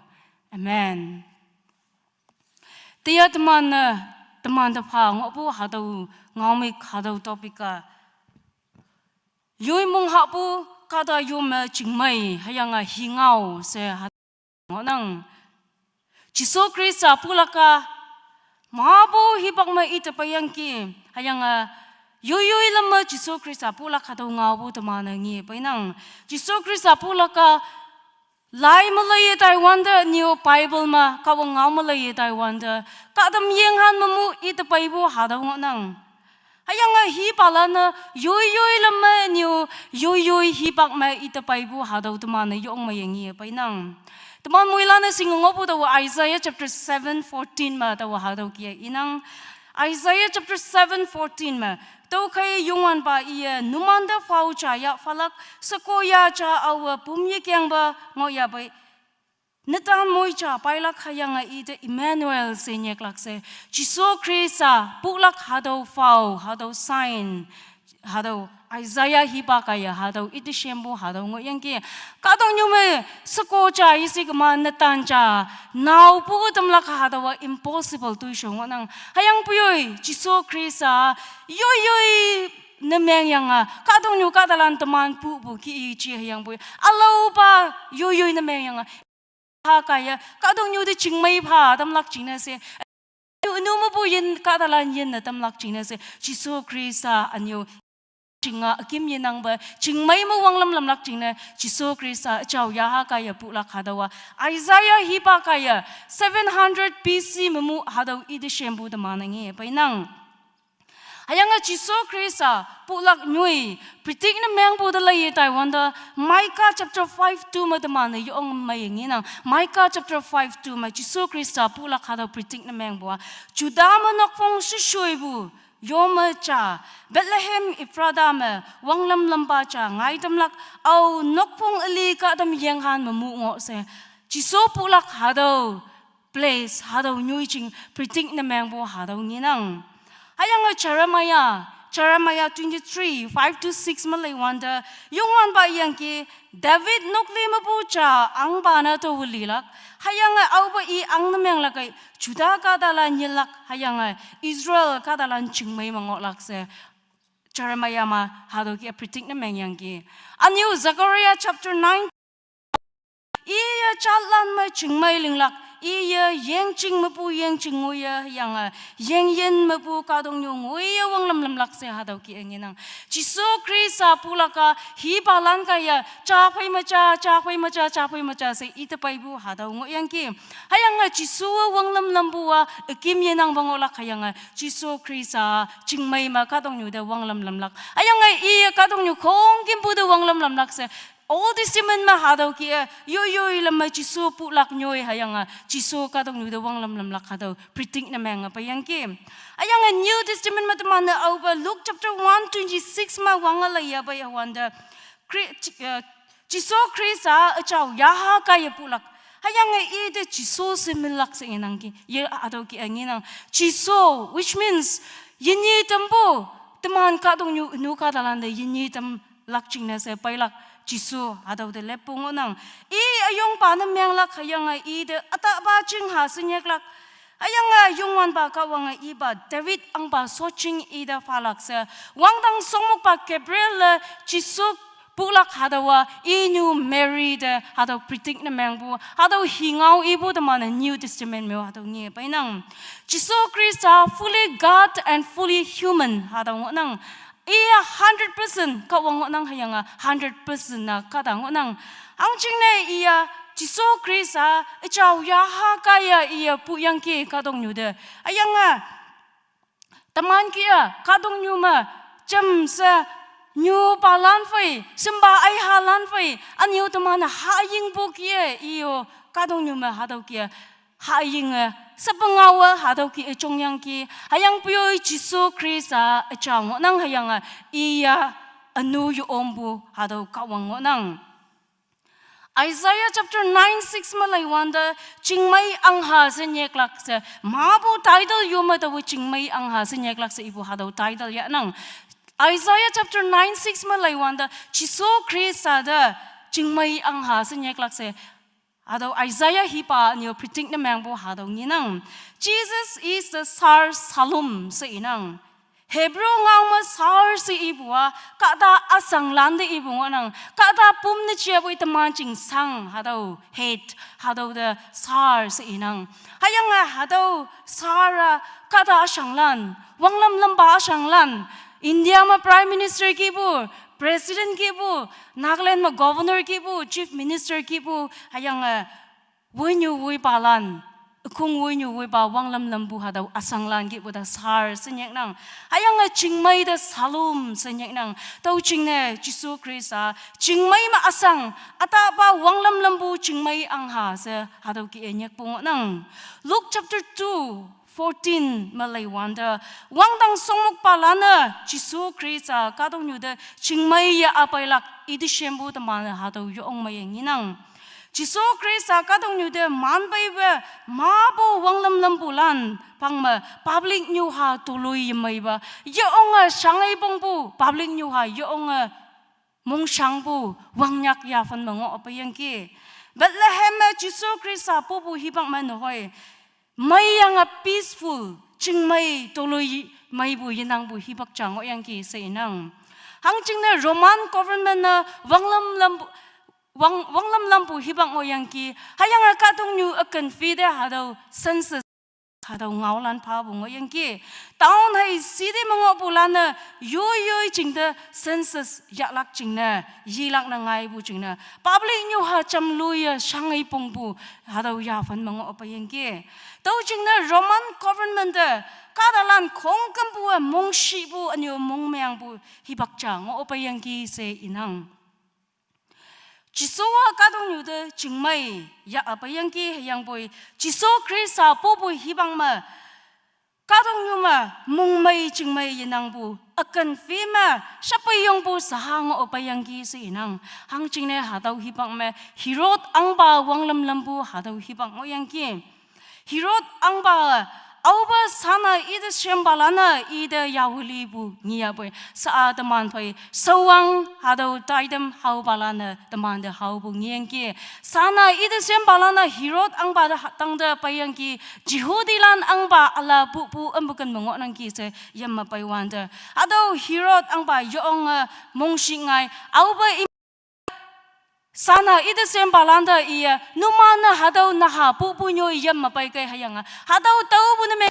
Amen. Teya teman-e, teman te pha ngohpu hatüo ngaomük hatüo topic-a, yoi mong hahpu kahta yome chingmei, hüyange hi ngao she ha ngohnang. Jesu Khrista pulak-a, mapu hipak me ite peiyangki, hüyange, yoiyoi lam me Jesu Khrista pulak hatüo ngaopu teman-e nge peinang. Jesu Khrista pulak-a, lai me leiye taiwante, ünyo Bible me, Kahwang ngao me leiye taiwante, kahtam yenghan me mu ite peipu hatüo ngohnang. Hüyange hipalan-e, yoiyoi lam me ünyo, yoiyoi hipak me ite peipu hatüo teman-e yong me yenge peinang. Teman moilan-e shinge ngohpu taowe Isaiah chapter seven fourteen me taowe hatüo kih-e inang. Isaiah chapter seven fourteen me, tüokhei Youngwanpa iye, numante phao ja yah phalak, sheko ya ja aowe pum yekengpa ngohyahpei, netan moi ja pailak hüyange ite Emmanuel she nyiklak she, Jesu Khrista pulak hatüo phao, hatüo sign, hatüo Isaiah hipa kaiye hatüo ite shempu hatüo ngohyangki. Kahtoknyu me sheko ja yeshikema netan ja naopu tamlak hatüowa impossible toishao ngohnang. Hüyangpoi yoi, Jesu Khrista, yoiyoi ne mengyange, kahtoknyu kahtalan teman pupu kih-i ji hüyangpoi, ülaopa yoiyoi ne mengyange, ha kaiye, kahtoknyu te chingmei pha tamlak jingne she, yu ünu mepu yin kahtalan yinne tamlak jingne she, Jesu Khrista ünyo jinga üküm yenangpe, chingmei me wanglam lamlak jingne, Jesu Khrista jao yaha kaiye pulak hatüowa, Isaiah hipa kaiye, seven hundred B C me mu hatüo ite shempu teman-e nge peinang. Hüyange Jesu Khrista pulak nyoi, predict ne mengpu te leiye taiwante, Micah chapter five two me teman-e yong mei ngenang. Micah chapter five two me Jesu Khrista pulak hatüo predict ne mengpu-a, Juda me nokphong sheshoipu yome ja, Bethlehem Ephrata me wanglam lampa ja ngai tamlak, ao nokphong üli kahtam yenghan me mu ngoh she, Jesu pulak hatüo place, hatüo nyoijing predict ne mengpu hatüo ngenang. Hüyange Jeremiah, Jeremiah twenty-three, five to six me leiwante, Youngwanpa iyangki, David nokli mepu ja ahngpa ne tao lilak, hüyange aope i ahng ne menglak ei, Juda kahtalan yelak, hüyange Israel kahtalan chingmei me ngohlak she, Jeremiah me hatüo ke predict ne mengyangki. Ünyo Zechariah chapter nine, iye jatlan me chingmei linglak, iye yengching mepu yengching ngoiye, hüyange yengyin mepu kahtoknyu ngoiye wanglam lamlak she hatüo ke ngenang. Jesu Khrista pulak-a, hipalan kaiye, ja phei me ja, ja phei me ja, ja phei me ja she ite peipu hatüo ngohyangki. Hüyange Jesu-e wanglam lampu-a, üküm yenangpe ngohlak hüyange, Jesu Khrista chingmei me kahtoknyu te wanglam lamlak. Hüyange iye kahtoknyu khongkümpu te wanglam lamlak she, Old Testament me hatüo kih-e, yoi yoi lam me Jesu pulak nyoi hüyange, Jesu kahtoknyu te wanglam lamlak hatüo predict ne menge peiyangki. Hüyange New Testament me teman-e aope Luke chapter one twenty-six me wange leiya pei hüwante, Khri-, eh, Jesu Khrista üjao yaha kaiye pulak. Hüyange ite Jesu she minlak she ngenangki. Ye hatüo kih-e ngenang. Jesu, which means, yinye tampu, teman kahtoknyu nu kahtalante yinye tamlak jingne she peilak Jesu hatüo te leppu ngohnang. I üyongpa ne menglak hüyange ite ütahpa jingha she nyaklak. Hüyange Youngwanpa Kahwange ipa David ahngpa shotjing ite phalak she, wangdang shongmokpa Gabriel-e Jesu pulak hatüowa inyu Mary te hatüo predict ne mengpu, hatüo hi ngao ipu teman-e New Testament me hatüo nge peinang. Jesu Khrista fully God and fully human hatüo ngohnang. Iya hundred percent Kahwang ngohnang hüyange hundred percent-a kahta ngohnang. Hangjingne iya Jesu Khrista üjao yaha kaiye iya puyangki kahtoknyu te. Hüyange teman kih-e kahtoknyu me jamshe nyupalan phei, shimpa aihalan phei, ünyu teman-e hayingpu kih-e iyo kahtoknyu me hatüo kih-e hayinge, shepe ngaowe hatüo kih-e jongyangki, hüyangpoi Jesu Khrista üjao ngohnang hüyange iya ünu yeompu hatüo Kahwang ngohnang. Isaiah chapter nine six me leiwante, chingmei ahngha she nyaklak she, mapu title yome taowe chingmei ahngha she nyaklak she ipu hatüo title yahnang. Isaiah chapter nine six me leiwante, Jesu Khrista te chingmei ahngha she nyaklak she, hatüo Isaiah hipa nyo predict ne mengpu hatüo ngenang. Jesus is the Sar Shalom she inang. Hebrew ngao me Sar she ipu-a, kahta üsanglan te ipu ngohnang, kahta pum ne jepoi teman jing sang hatüo head, hatüo te Sar she inang. Hüyange hatüo Sar-a kahta üsanglan, wanglam lampa üsanglan, India me Prime Minister kihpu, President kihpu, Nagaland me Governor kihpu, Chief Minister kihpu, hüyange woinyu woipalan, ükhong woinyu woipa wanglam lampu hatüo üsanglan kihpu te Sar she nyaknang. Hüyange chingmei te Shalom she nyaknang. Tüo jingne Jesu Khrista chingmei me üsang, ütahpa wanglam lampu chingmei ahngha she hatüo kih-e nyakpu ngohnang. Luke chapter two fourteen me leiwante, wangdang shongmokpalan-e Jesu Khrista kahtoknyu te chingmei ye üpeilak ite shempu teman-e hatüo yong meiye ngenang. Jesu Khrista kahtoknyu te man peipe mapu wanglam lampulan pang me public nyuha toloi yemeipa, yeonge shangei pongpu public nyuha yeonge mongshangpu wangnyak yaphan me ngoh peiyangki. Bethlehem me Jesu Khrista pupu hipak me nehoi, meiyange peaceful, chingmei toloi meipu yenangpu hipak ja ngohyangki she inang. Hangjingne Roman government-e wanglam lampu, wang, wanglam lampu hipak ngohyangki, hüyange kahtoknyu üken phi te hatüo census, hatüo ngaolan phapu ngohyangki. Town hei city me ngohpulan-e yoi yoi jingte census yahlak jingne, yilak ne ngaipu jingne, public nyuha jamloiye shangei pongpu hatüo yaphan me ngoh peiyangki. Tüo jingne Roman government-e kahtalan khongkümpu-e mongshipu ünyu mongmengpu hipak ja ngoh peiyangki she inang. Jesu-a kahtoknyu te chingmei yah peiyangki hüyangpoi Jesu Khrista pupu hipak me kahtoknyu me mongmei chingmei yenangpu, üken phi me shapei yongpu shaha ngoh peiyangki she inang. Hangjingne hatüo hipak me Herod ahngpa wanglam lampu hatüo hipak ngohyangki. Herod ahngpa, aope sana ite shempalan-e ite yawe lipu ngeyapoi, sha-a teman phei shawang hatüo taitam haopalan-e temante haopu ngeyangki. Sana ite shempalan-e Herod ahngpa te ha-, tangte peiyangki, Jehudilan ahngpa üla pupu ümpu ken me ngohnangki she yam me peiwante, hatüo Herod ahngpa yeonge mongshih ngai, aope i sana ite shempalante iye, numan-e hatüo naha pupu nyoi yam me peikei hüyange hatüo taopu ne me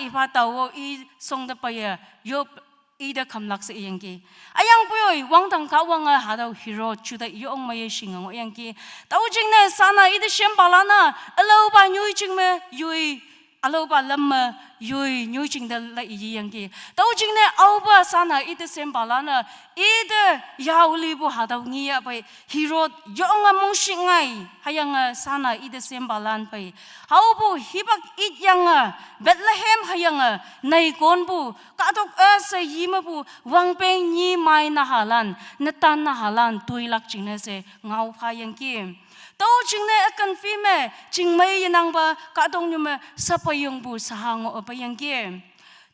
ipha tao-o i shongte peiye yop ite khamlak she iyangki. Hüyangpoi wangdang Kahwange hatüo Herod juteih yong meiye shinge ngohyangki. Tüo jingne sana ite shempalan-a ülaopa nyoi jing me yoi alopa lam me yoi nyoi jing te lai yiyangki. Tüo jingne aopa sana ite sempalan-e, ite yaolipu hatüo ngeyahpei Herod yonge mongshih ngai, hüyange sana ite sempalan phei. Haopu hipak ityange, Bethlehem hüyange neikonpu, kahtok üshei yimepu, wangpeng nyi mei nahalan, netan nahalan toilak jingne she ngao phayangki. Tüo jingne ükan phi me, chingmei yenangpa kahtoknyu me saphayongpu shaha ngoh peiyangki.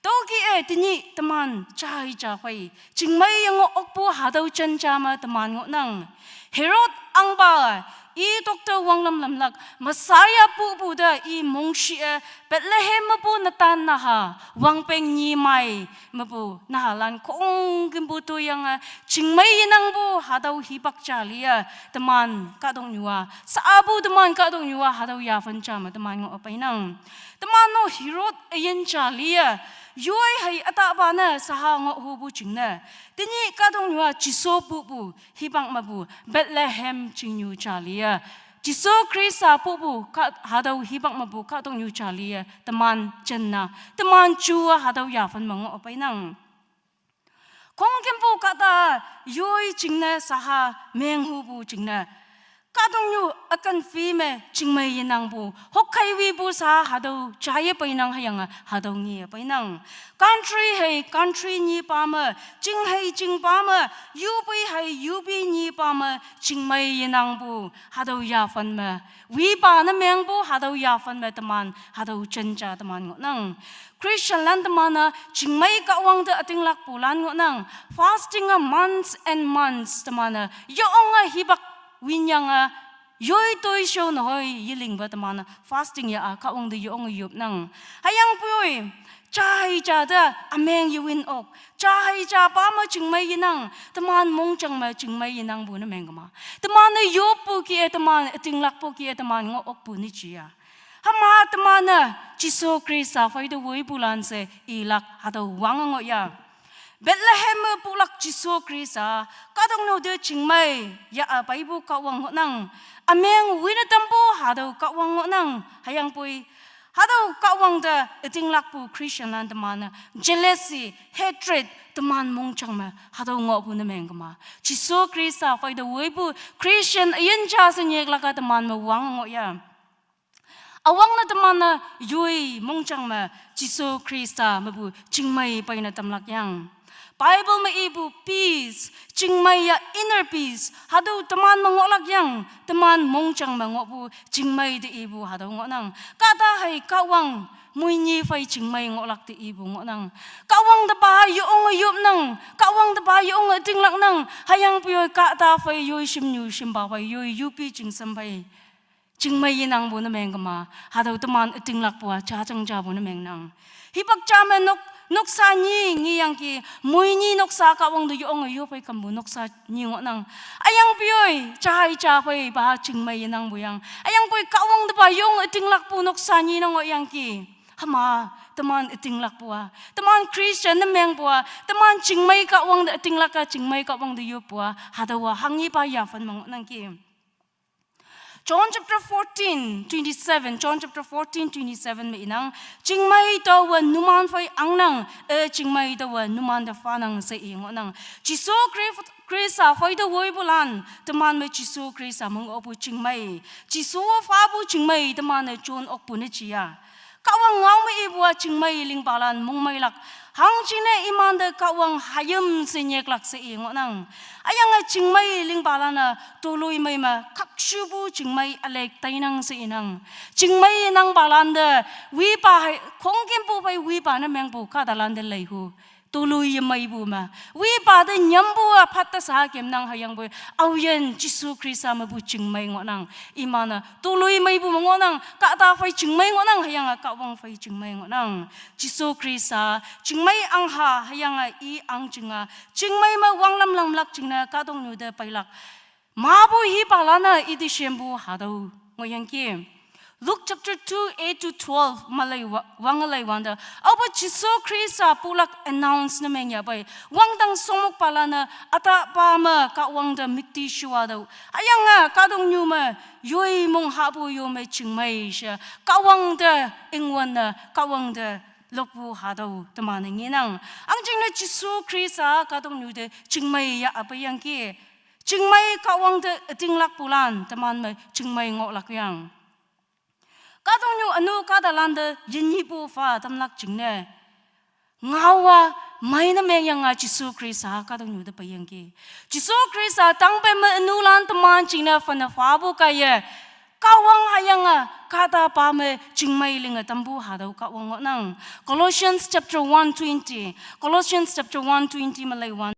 Tüokih-e tenyih teman jai ja phei, chingmei yengoh okpu hatüo jen ja me teman ngohnang. Herod ahngpa, i tokte wanglam lamlak, Messiah pupu te i mongshih-e, Bethlehem mepu netan naha, wangpeng nyi mei mepu nahalan khongkümpu toyange, chingmei yenangpu hatüo hipak ja li-a, teman kahtoknyu-a, sapu teman kahtoknyu-a hatüo yaphan ja me teman ngoh peinang. Teman-o Herod üyin ja li-a, yoi hei ütahpa ne shaha ngoh hupu jingne, tenyih kahtoknyu-a Jesu pupu hipak mepu Bethlehem chingnyu ja li-a, Jesu Khrista pupu kah hatüo hipak mepu kahtoknyu ja li-a, teman jenna, teman ju-a hatüo yaphan me ngoh peinang. Khongkümpu kahta yoi jingne shaha menghupu jingne, kahtoknyu ükan phi me chingmei yenangpu, hokkei wipu sha hatüo jaiye peinang hüyange hatüo ngeye peinang. Country hei country nyipa me, ching hei chingpa me, yupi hei yupi nyipa me, chingmei yenangpu hatüo yaphan me, wipa ne mengpu hatüo yaphan me teman hatüo jen ja teman ngohnang. Christianlan teman-e chingmei Kahwang te ütinglakpulan ngohnang. Fasting-a months and months teman-e yonge hipak winyange, yoi toishao nehoi yelingpe teman-e fasting ya-a Kahwang te yonge yopnang. Hüyangpoi, jai ja te ümeng yewin ok, jai ja pa me chingmei yenang, teman mongjang me chingmei yenangpu ne meng kema. Teman-e yoppu kih-e teman, ütinglakpu kih-e teman ngoh okpu ne ji-a. Hüma teman-e Jesu Khrista phei te woipulan she ilak hatüo wange ngoh ya. Bethlehem me pulak Jesu Khrista, kahtoknyu te chingmei ya-a peipu Kahwang ngohnang. Ümeng wine tampu hatüo Kahwang ngohnang. Hüyangpoi, hatüo Kahwang te ütinglakpu Christianlan teman-e jealousy, hatred teman mongjang me hatüo ngohpu ne meng kema. Jesu Khrista phei te woipu Christian üyin ja she nyeklak-a teman me wange ngoh ya. Üwangne teman-e yoi mongjang me Jesu Khrista mepu chingmei peine tamlak yang. Bible me ipu peace, chingmei ya inner peace, hatüo teman me ngohlak yang, teman mongjang me ngohpu chingmei te ipu hatüo ngohnang. Kahta hei Kahwang moinyi phei chingmei ngohlak te ipu ngohnang. Kahwang te pa yonge yopnang, Kahwang te pa yonge ütinglaknang, hüyangpoi kahta phei yoi shimnyu shimpa phei yoi yupi jingsam phei chingmei yenangpu ne meng kema, hatüo teman ütinglakpu-a jajang japu ne mengnang. Hipak ja me nok, noksa nyi ngeyangki, moinyi noksa Kahwang te yonge yophei kampu noksa nyi ngohnang. Hüyangpoi, jai ja phei pa chingmei yenangpu yang. Hüyangpoi Kahwang te pa yonge ütinglakpu noksa nyi ne ngohyangki. Hüma, teman ütinglakpu-a, teman Christian ne mengpu-a, teman chingmei Kahwang te ütinglak-a chingmei Kahwang te yoppu-a, hatüowa hanghepa yaphan me ngohnangki. John chapter fourteen twenty-seven, John chapter fourteen twenty-seven me inang, chingmei taowe numan phei angnang, e chingmei taowe numan te phanang she i ngohnang. Jesu Khri-, Khrista phei te woipulan, teman me Jesu Khrista me ngohpu chingmei, Jesu phapu chingmei teman-e jon okpu ne ji-a. Kahwang ngao me ipu-a chingmei lingpalan mongmeilak. Hangjingne imante Kahwang hayim she nyeklak she i ngohnang. Hüyange chingmei lingpalan-a toloimei me khakshupu chingmei ülek tainang she inang. Chingmei yenangpalan te wipa hei khongkümpu phei wipa ne mengpu kahtalante leihu. Toloi yemeipu me, wipa te nyampu-a phat te sha kemnang hüyangpoi, aoyin Jesu Khrista mepu chingmei ngohnang. Iman-e toloi meipu me ngohnang, kahta phei chingmei ngohnang, hüyange Kahwang phei chingmei ngohnang. Jesu Khrista chingmei ahngha hüyange i ahng jinge, chingmei me wanglam lamlak jingne kahtoknyu te peilak. Mapu hipalan-e ite shempu hatüo ngohyangki. Luke chapter two, eight to twelve me lei wa-, wang lei wangde, aope Jesu Khrista pulak announce ne meng yahpei, wangdang songmok palanne, ata pa me Kahwang te müktishiwa tüo. Hüyange kahtoknyu me, yoi mong hahpu yo me chingmei she, Kahwang te ingwün ne, Kahwang te lokpu hatüo teman-e ngenang. Hangjingne Jesu Khrista kahtoknyu te chingmei yahpei yangki. Chingmei Kahwang te ütinglakpulan teman me chingmei ngohlak yang. Kahtoknyu ünu kahtalante yinyepu pha tamlak jingne, ngaowa mei ne mengyange Jesu Khrista kahtoknyu te peiyangki. Jesu Khrista tangpem me ünulan teman jingne phane phapu kaiye, Kahwang hüyange kahta pa me chingmei linge tampu hatüo Kahwang ngohnang. Colossians chapter one twenty, Colossians chapter one twenty me lei wan.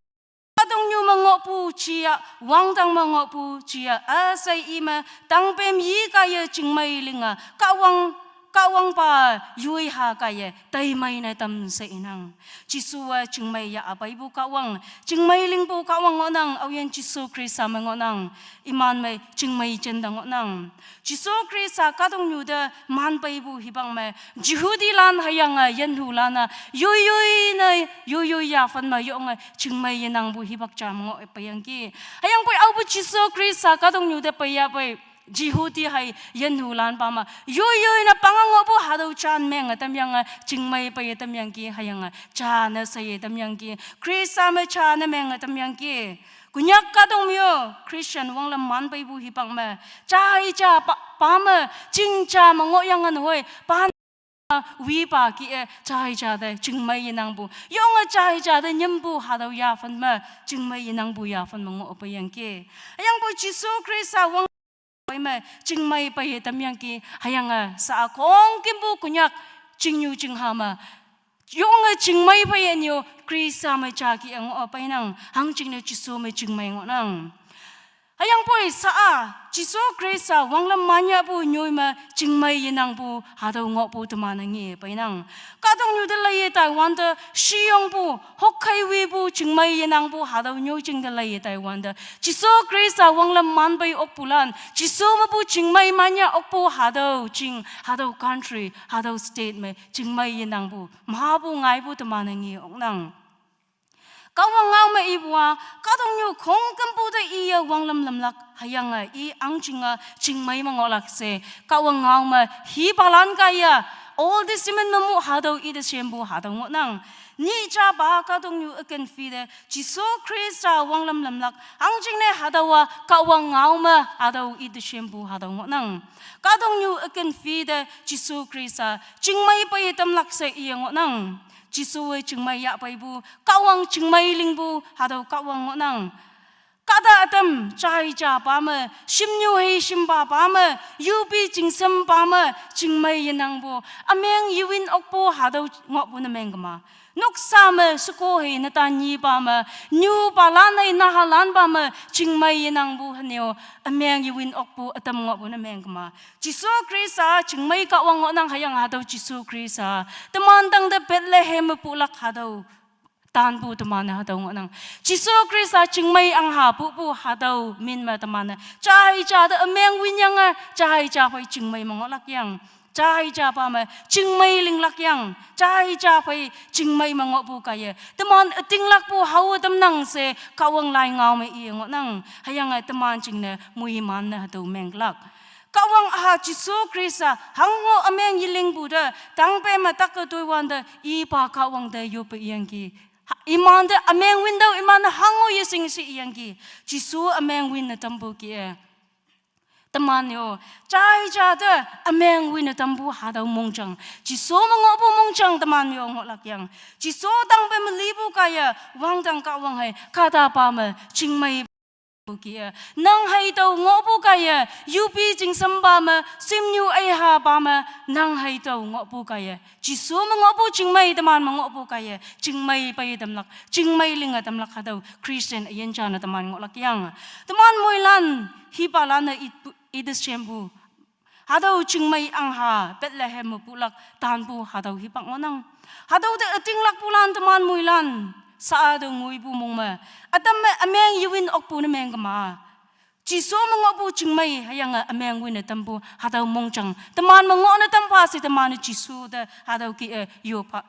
Kahtoknyu me ngohpu jia, wangdang me ngohpu jia, üshei i me tangpem yi kaiye chingmei linge, Kahwang, Kahwangpa yoi ha kaiye, taimei ne tam she inang. Jesuwe chingmei yahpeipu Kahwang, chingmei lingpu Kahwang ngohnang, aoyin Jesu Khrista me ngohnang, iman me chingmei jinte ngohnang. Jesu Khrista kahtoknyu te manpeipu hipak me, Jehudilan hüyange, yenhulan-a, yoi yoi ne, yoi yoi yaphan me yonge, chingmei yenangpu hipak ja me ngoh peiyangki. Hüyangpoi aopu Jesu Khrista kahtoknyu te peiyahpei, Jehudi hei yenhulan pa me, yoi yoi ne pange ngohpu hatüo jan menge tamyange, chingmei peiye tamyangki, hüyange, ja ne sheye tamyangki, Khrista me ja ne menge tamyangki. Konyak kahtok me-o, Christian wanglam manpeipu hipak me, ja hei ja pa, pa me, ching ja me ngohyange hoi, pa wipa kih-e, ja hei ja te chingmei yenangpu, yonge ja hei ja te nyimpu hatüo yaphan me, chingmei yenangpu yaphan me ngoh peiyangki. Hüyangpoi Jesu Khrista wang pei me, chingmei peiye tamyangki, hüyange, sa-a khongkümpu Konyak, chingnyu chingha me, yonge chingmei peiye nyo, Khrista me ja kih-e ngoh peinang, hangjingne Jesu me chingmei ngohnang. Hüyangpoi sa-a, Jesu Khrista wanglam manyahpu nyoi me chingmei yenangpu hatüo ngohpu teman-e nge peinang. Kahtoknyu te leiye taiwante, shiyongpu, hokkei wipu chingmei yenangpu hatüo nyoi jing te leiye taiwante, Jesu Khrista wanglam manpei okpulan, Jesu mepu chingmei manyah okpu hatüo jing, hatüo country, hatüo state me chingmei yenangpu, mapu ngaipu teman-e nge oknang. Kahwang ngao me ipu-a, kahtoknyu khongkümpu te iye wanglam lamlak, hüyange i hangjinge chingmei me ngohlak she, Kahwang ngao me hipalan kaiye, Old Testament me mu hatüo ite shempu hatüo ngohnang. Nyih japa kahtoknyu üken phi te, Jesu Khrista wanglam lamlak, hangjingne hatüowa Kahwang ngao me hatüo ite shempu hatüo ngohnang. Kahtoknyu üken phi te, Jesu Khrista chingmei peiye tamlak she iye ngohnang. Jesuwe chingmei yahpeipu, Kahwang chingmei lingpu hatüo Kahwang ngohnang. Kahta ütam, ja hei ja pa me, shimnyu hei shimpa pa me, yupi chingsempa me, chingmei yenangpu, ümeng yewin okpu hatüo ngohpu ne mengkema. Noksa me sheko hei netan nyipa me, nyupalan hei nahalanpa me, chingmei yenangpu hünyo, ümeng yewin okpu ütam ngohpu ne mengkema. Jesu Khrista chingmei Kahwang ngohnang, hüyange hatüo Jesu Khrista teman tangte Bethlehem me pulak hatüo tanpu teman-e hatüo ngohnang. Jesu Khrista chingmei ahngha pupu hatüo min me teman-e, ja hei ja te ümeng winyange, ja hei ja phei chingmei me ngohlak yang. Ja hei japa me chingmei linglak yang. Ja hei ja phei chingmei me ngohpu kaiye, teman ütinglakpu hao tamnang she Kahwang lai ngao me iye ngohnang. Hüyange teman jingne moiman ne hatüo menglak. Kahwang-a Jesu Khrista hango ümeng yelingpu te, tangpem me take toiwante, ipa Kahwang te yoppe iyangki. Ha, imante ümeng wintüoh, iman-e hango yeshing she iyangki. Jesu ümeng winne tampu kih-e, teman yo, ja hei ja te ümeng winne tampu hatüo mongjang, Jesu me ngohpu mongjang teman yo ngohlak yang. Jesu tangpem me lipu kaiye, wangdang Kahwang hei, kahtapa me chingmei kih-e, nang hei tao ngohpu kaiye, yupi chingsempa me, shimnyu eihapa me, nang hei tao ngohpu kaiye, Jesu me ngohpu chingmei teman me ngohpu kaiye, chingmei peiye tamlak, chingmei linge tamlak hatüo Christian üyin ja ne teman ngohlak yang. Teman moilan, hipalan-e ipu, ite shempu, hatüo chingmei ahngha Bethlehem me pulak tanpu hatüo hipak ngohnang. Hatüo te ütinglakpulan teman moilan, sa-a te ngoipu mong me, ütam me ümeng yewin okpu ne mengkema. Jisu me ngohpu chingmei hüyange ümeng wine tampu hatüo mongjang. Teman me ngohne tampha she teman-e Jisu te hatüo kih-e yoppha.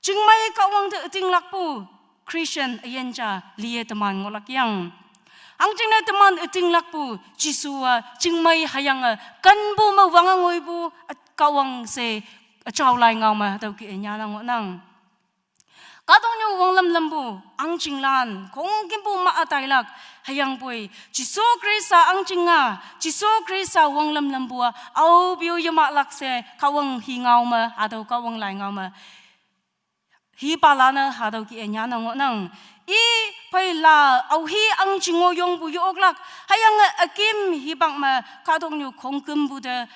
Chingmei Kahwang te ütinglakpu Christian üyin ja liye teman ngohlak yang. Hangjingne teman ütinglakpu Jisu-a chingmei hüyange kenpu me wange ngoipu, Kahwang she üjao lai ngao me hatüo kih-e nyane ngohnang. Kahtoknyu wanglam lampu ahngchinglan khongkümpu ma-a tailak, hüyangpoi Jesu Khrista ahngching-a, Jesu Khrista wanglam lampu-a aope-o yemahlak she Kahwang hi ngao me, hatüo Kahwang lai ngao me hipalan-e hatüo kih-e nyane ngohnang. I pheila aohi ahngching-o yongpu ye-oklak, hüyange üküm hipak me kahtoknyu khongkümpu te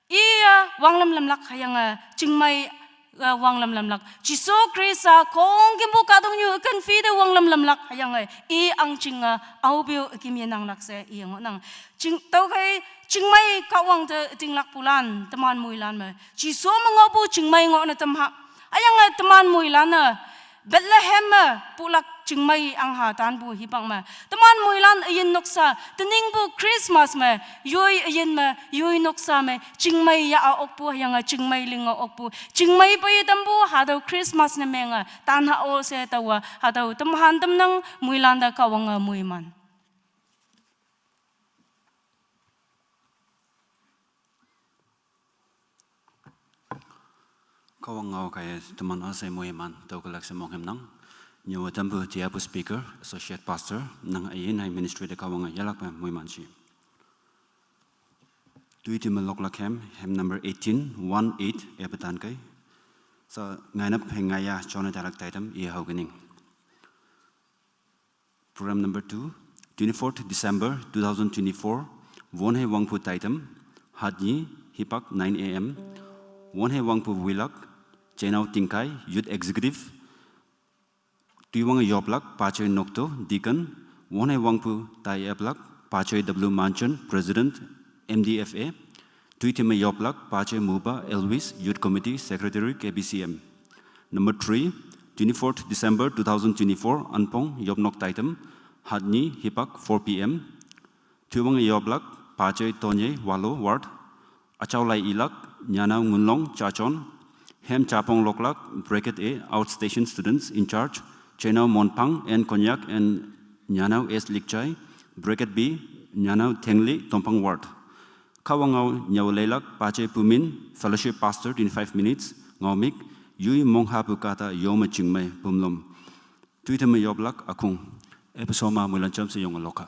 iye wanglam lamlak hüyange chingmei, eh, wanglam lamlak. Jesu Khrista khongkümpu kahtoknyu üken phei te wanglam lamlak hüyange i ahngching-a aope-o üküm yenanglak she iye ngohnang. Ching, tüokhei chingmei Kahwang te ütinglakpulan teman moilan me Jesu me ngohpu chingmei ngohne tamha. Hüyange teman moilan-e Bethlehem me pulak chingmei ahngha tanpu hipak me teman moilan üyin noksa, teningpu Christmas me, yoi üyin me, yoi noksa me chingmei ya-a okpu hüyange chingmei linge okpu, chingmei pei tampu hatüo Christmas ne menge tanha-o she taowa hatüo tamhan tamnang. Moilan te Kahwange moiman. Kahwang ngao kaiye teman üshei moiman tüokelak she monghümnang. Nyüowe tampu tiapu speaker, associate pastor, nang üyin-e ministry te Kahwange yelakpe moiman shi. Toitime loklak hem, hem number eighteen, one eight, epe tankei. Sa ngainap hei ngaiya jone tailak taitam iye haokening. Program number two, twenty-fourth December two thousand twenty-four, won hei wangpu taitam, hatnyi, hipak nine A M, won hei wangpu wilak, Chenao Tingkai, Youth Executive, toiwange yoplak, Pachoi Nokto, Deacon, won hei wangpu tai eplak, Pachoi W Manchon, President, M D F A, toitime yoplak, Pachoi Muba Elvis, Youth Committee Secretary, K B C M. Number three, twenty-fourth December two thousand twenty-four, Anpong, yopnok taitam, hatnyi, hipak, four P M. Toiwange yoplak, Pachoi Tonye, Walo, Ward. Üjao lai ilak, Nyanao Ngunlong, Chachon. Hem japong loklak, bracket A, outstation students in charge, Chenao Monpang and Konyak and Nyanao S Likchai, bracket B, Nyanao Tengli, Tompang Ward. Kahwang ngao nyüo leilak, Pachoi Pumin, fellowship pastor, twenty-five minutes, ngaomük, yoi monghapu kahta yome chingmei pumlom. Toitime yoplak, Akung. Episode ma moilan jamshe yonge lokha.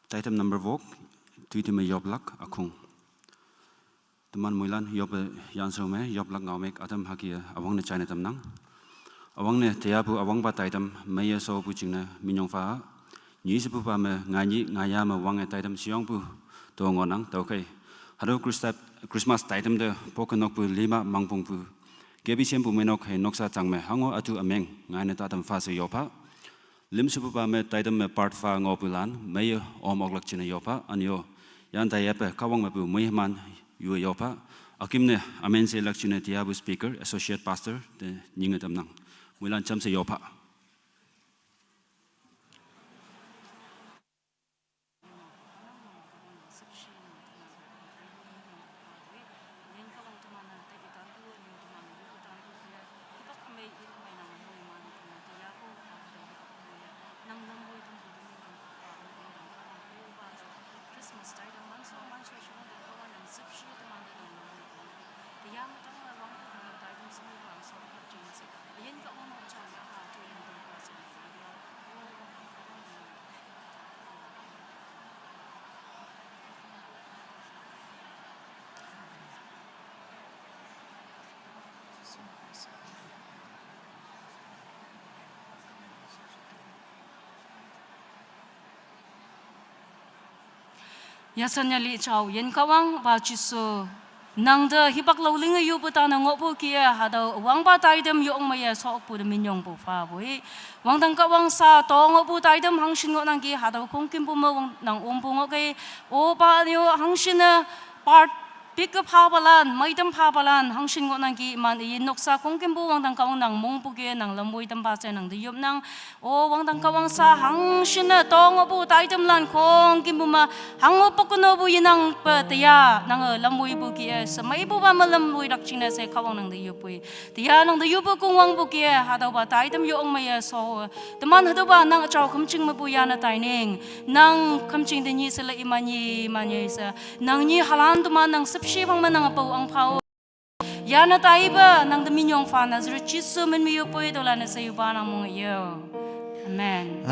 Taitam number wok, tuitime yoplak akhung. Teman moilan yope yansome yoplak ngaomek atam haki awang ne china tamnang. Awang ne teyapu awangpa taitam meiye sopu jingne minyong pha. Nyi sepupa me nganyi ngaya me wange taitam siyongpu to ngonang tüokhei. Hatüo Christa-, Christmas taitam te poke nokpu lima mangpongpu. K B C M pu meinok hei noksa chang me hango atu ümeng ngaine tatam pha she yopha. Lim sepupa me taitam me part pha ngohpulan meiye om oklak jingne yopha, anyo. Yan taiyape Kahwang mepu moiman yu yopha. Üküm ne amen she lak jingne teyapu speaker, associate pastor te nyinge tamnang. Moilan jamshe yopha. Yasan yali chao, yin Kahwang pa Jesu. Nangte hipak lao linge yupu tane ngohpu kih-e, hatüo wangpa taitam yong meiye sokpu te minyongpu phapoi. Wangdang Kahwang sha to ngohpu taitam hangshin ngohnangki hatüo khongkümpu me wang nang ompu ngohkei. O pa yo hangshin-e part pike phapalan, meitam phapalan hangshin ngohnangki iman i noksa khongkümpu wangdang Kahwang nang mongpu kih-e nang lamwoi tampha she nangte yopnang. O wangdang Kahwang sha hangshin-e to ngohpu taitamlan khongkümpu me hango poknopu yenangpe teya nange lamwoipu kih-e she meipupa me lamwoilak jingne she Kahwang nangte yoppoi. Teya nangte yoppe kongwangpu kih-e hatüopa taitam yong meiye sho. Teman hatüopa nang jao khümjing mepu yane taining. Nang khümjing te nyi she le iman nyi, iman nyi she. Nang nyi halan teman nang shüpshe phang me nang pao ang phao. Yane taipe nangte minyong pha Nazareth Jesu min me yoppoi tüolan-e she yupa nang mong yo. Amen.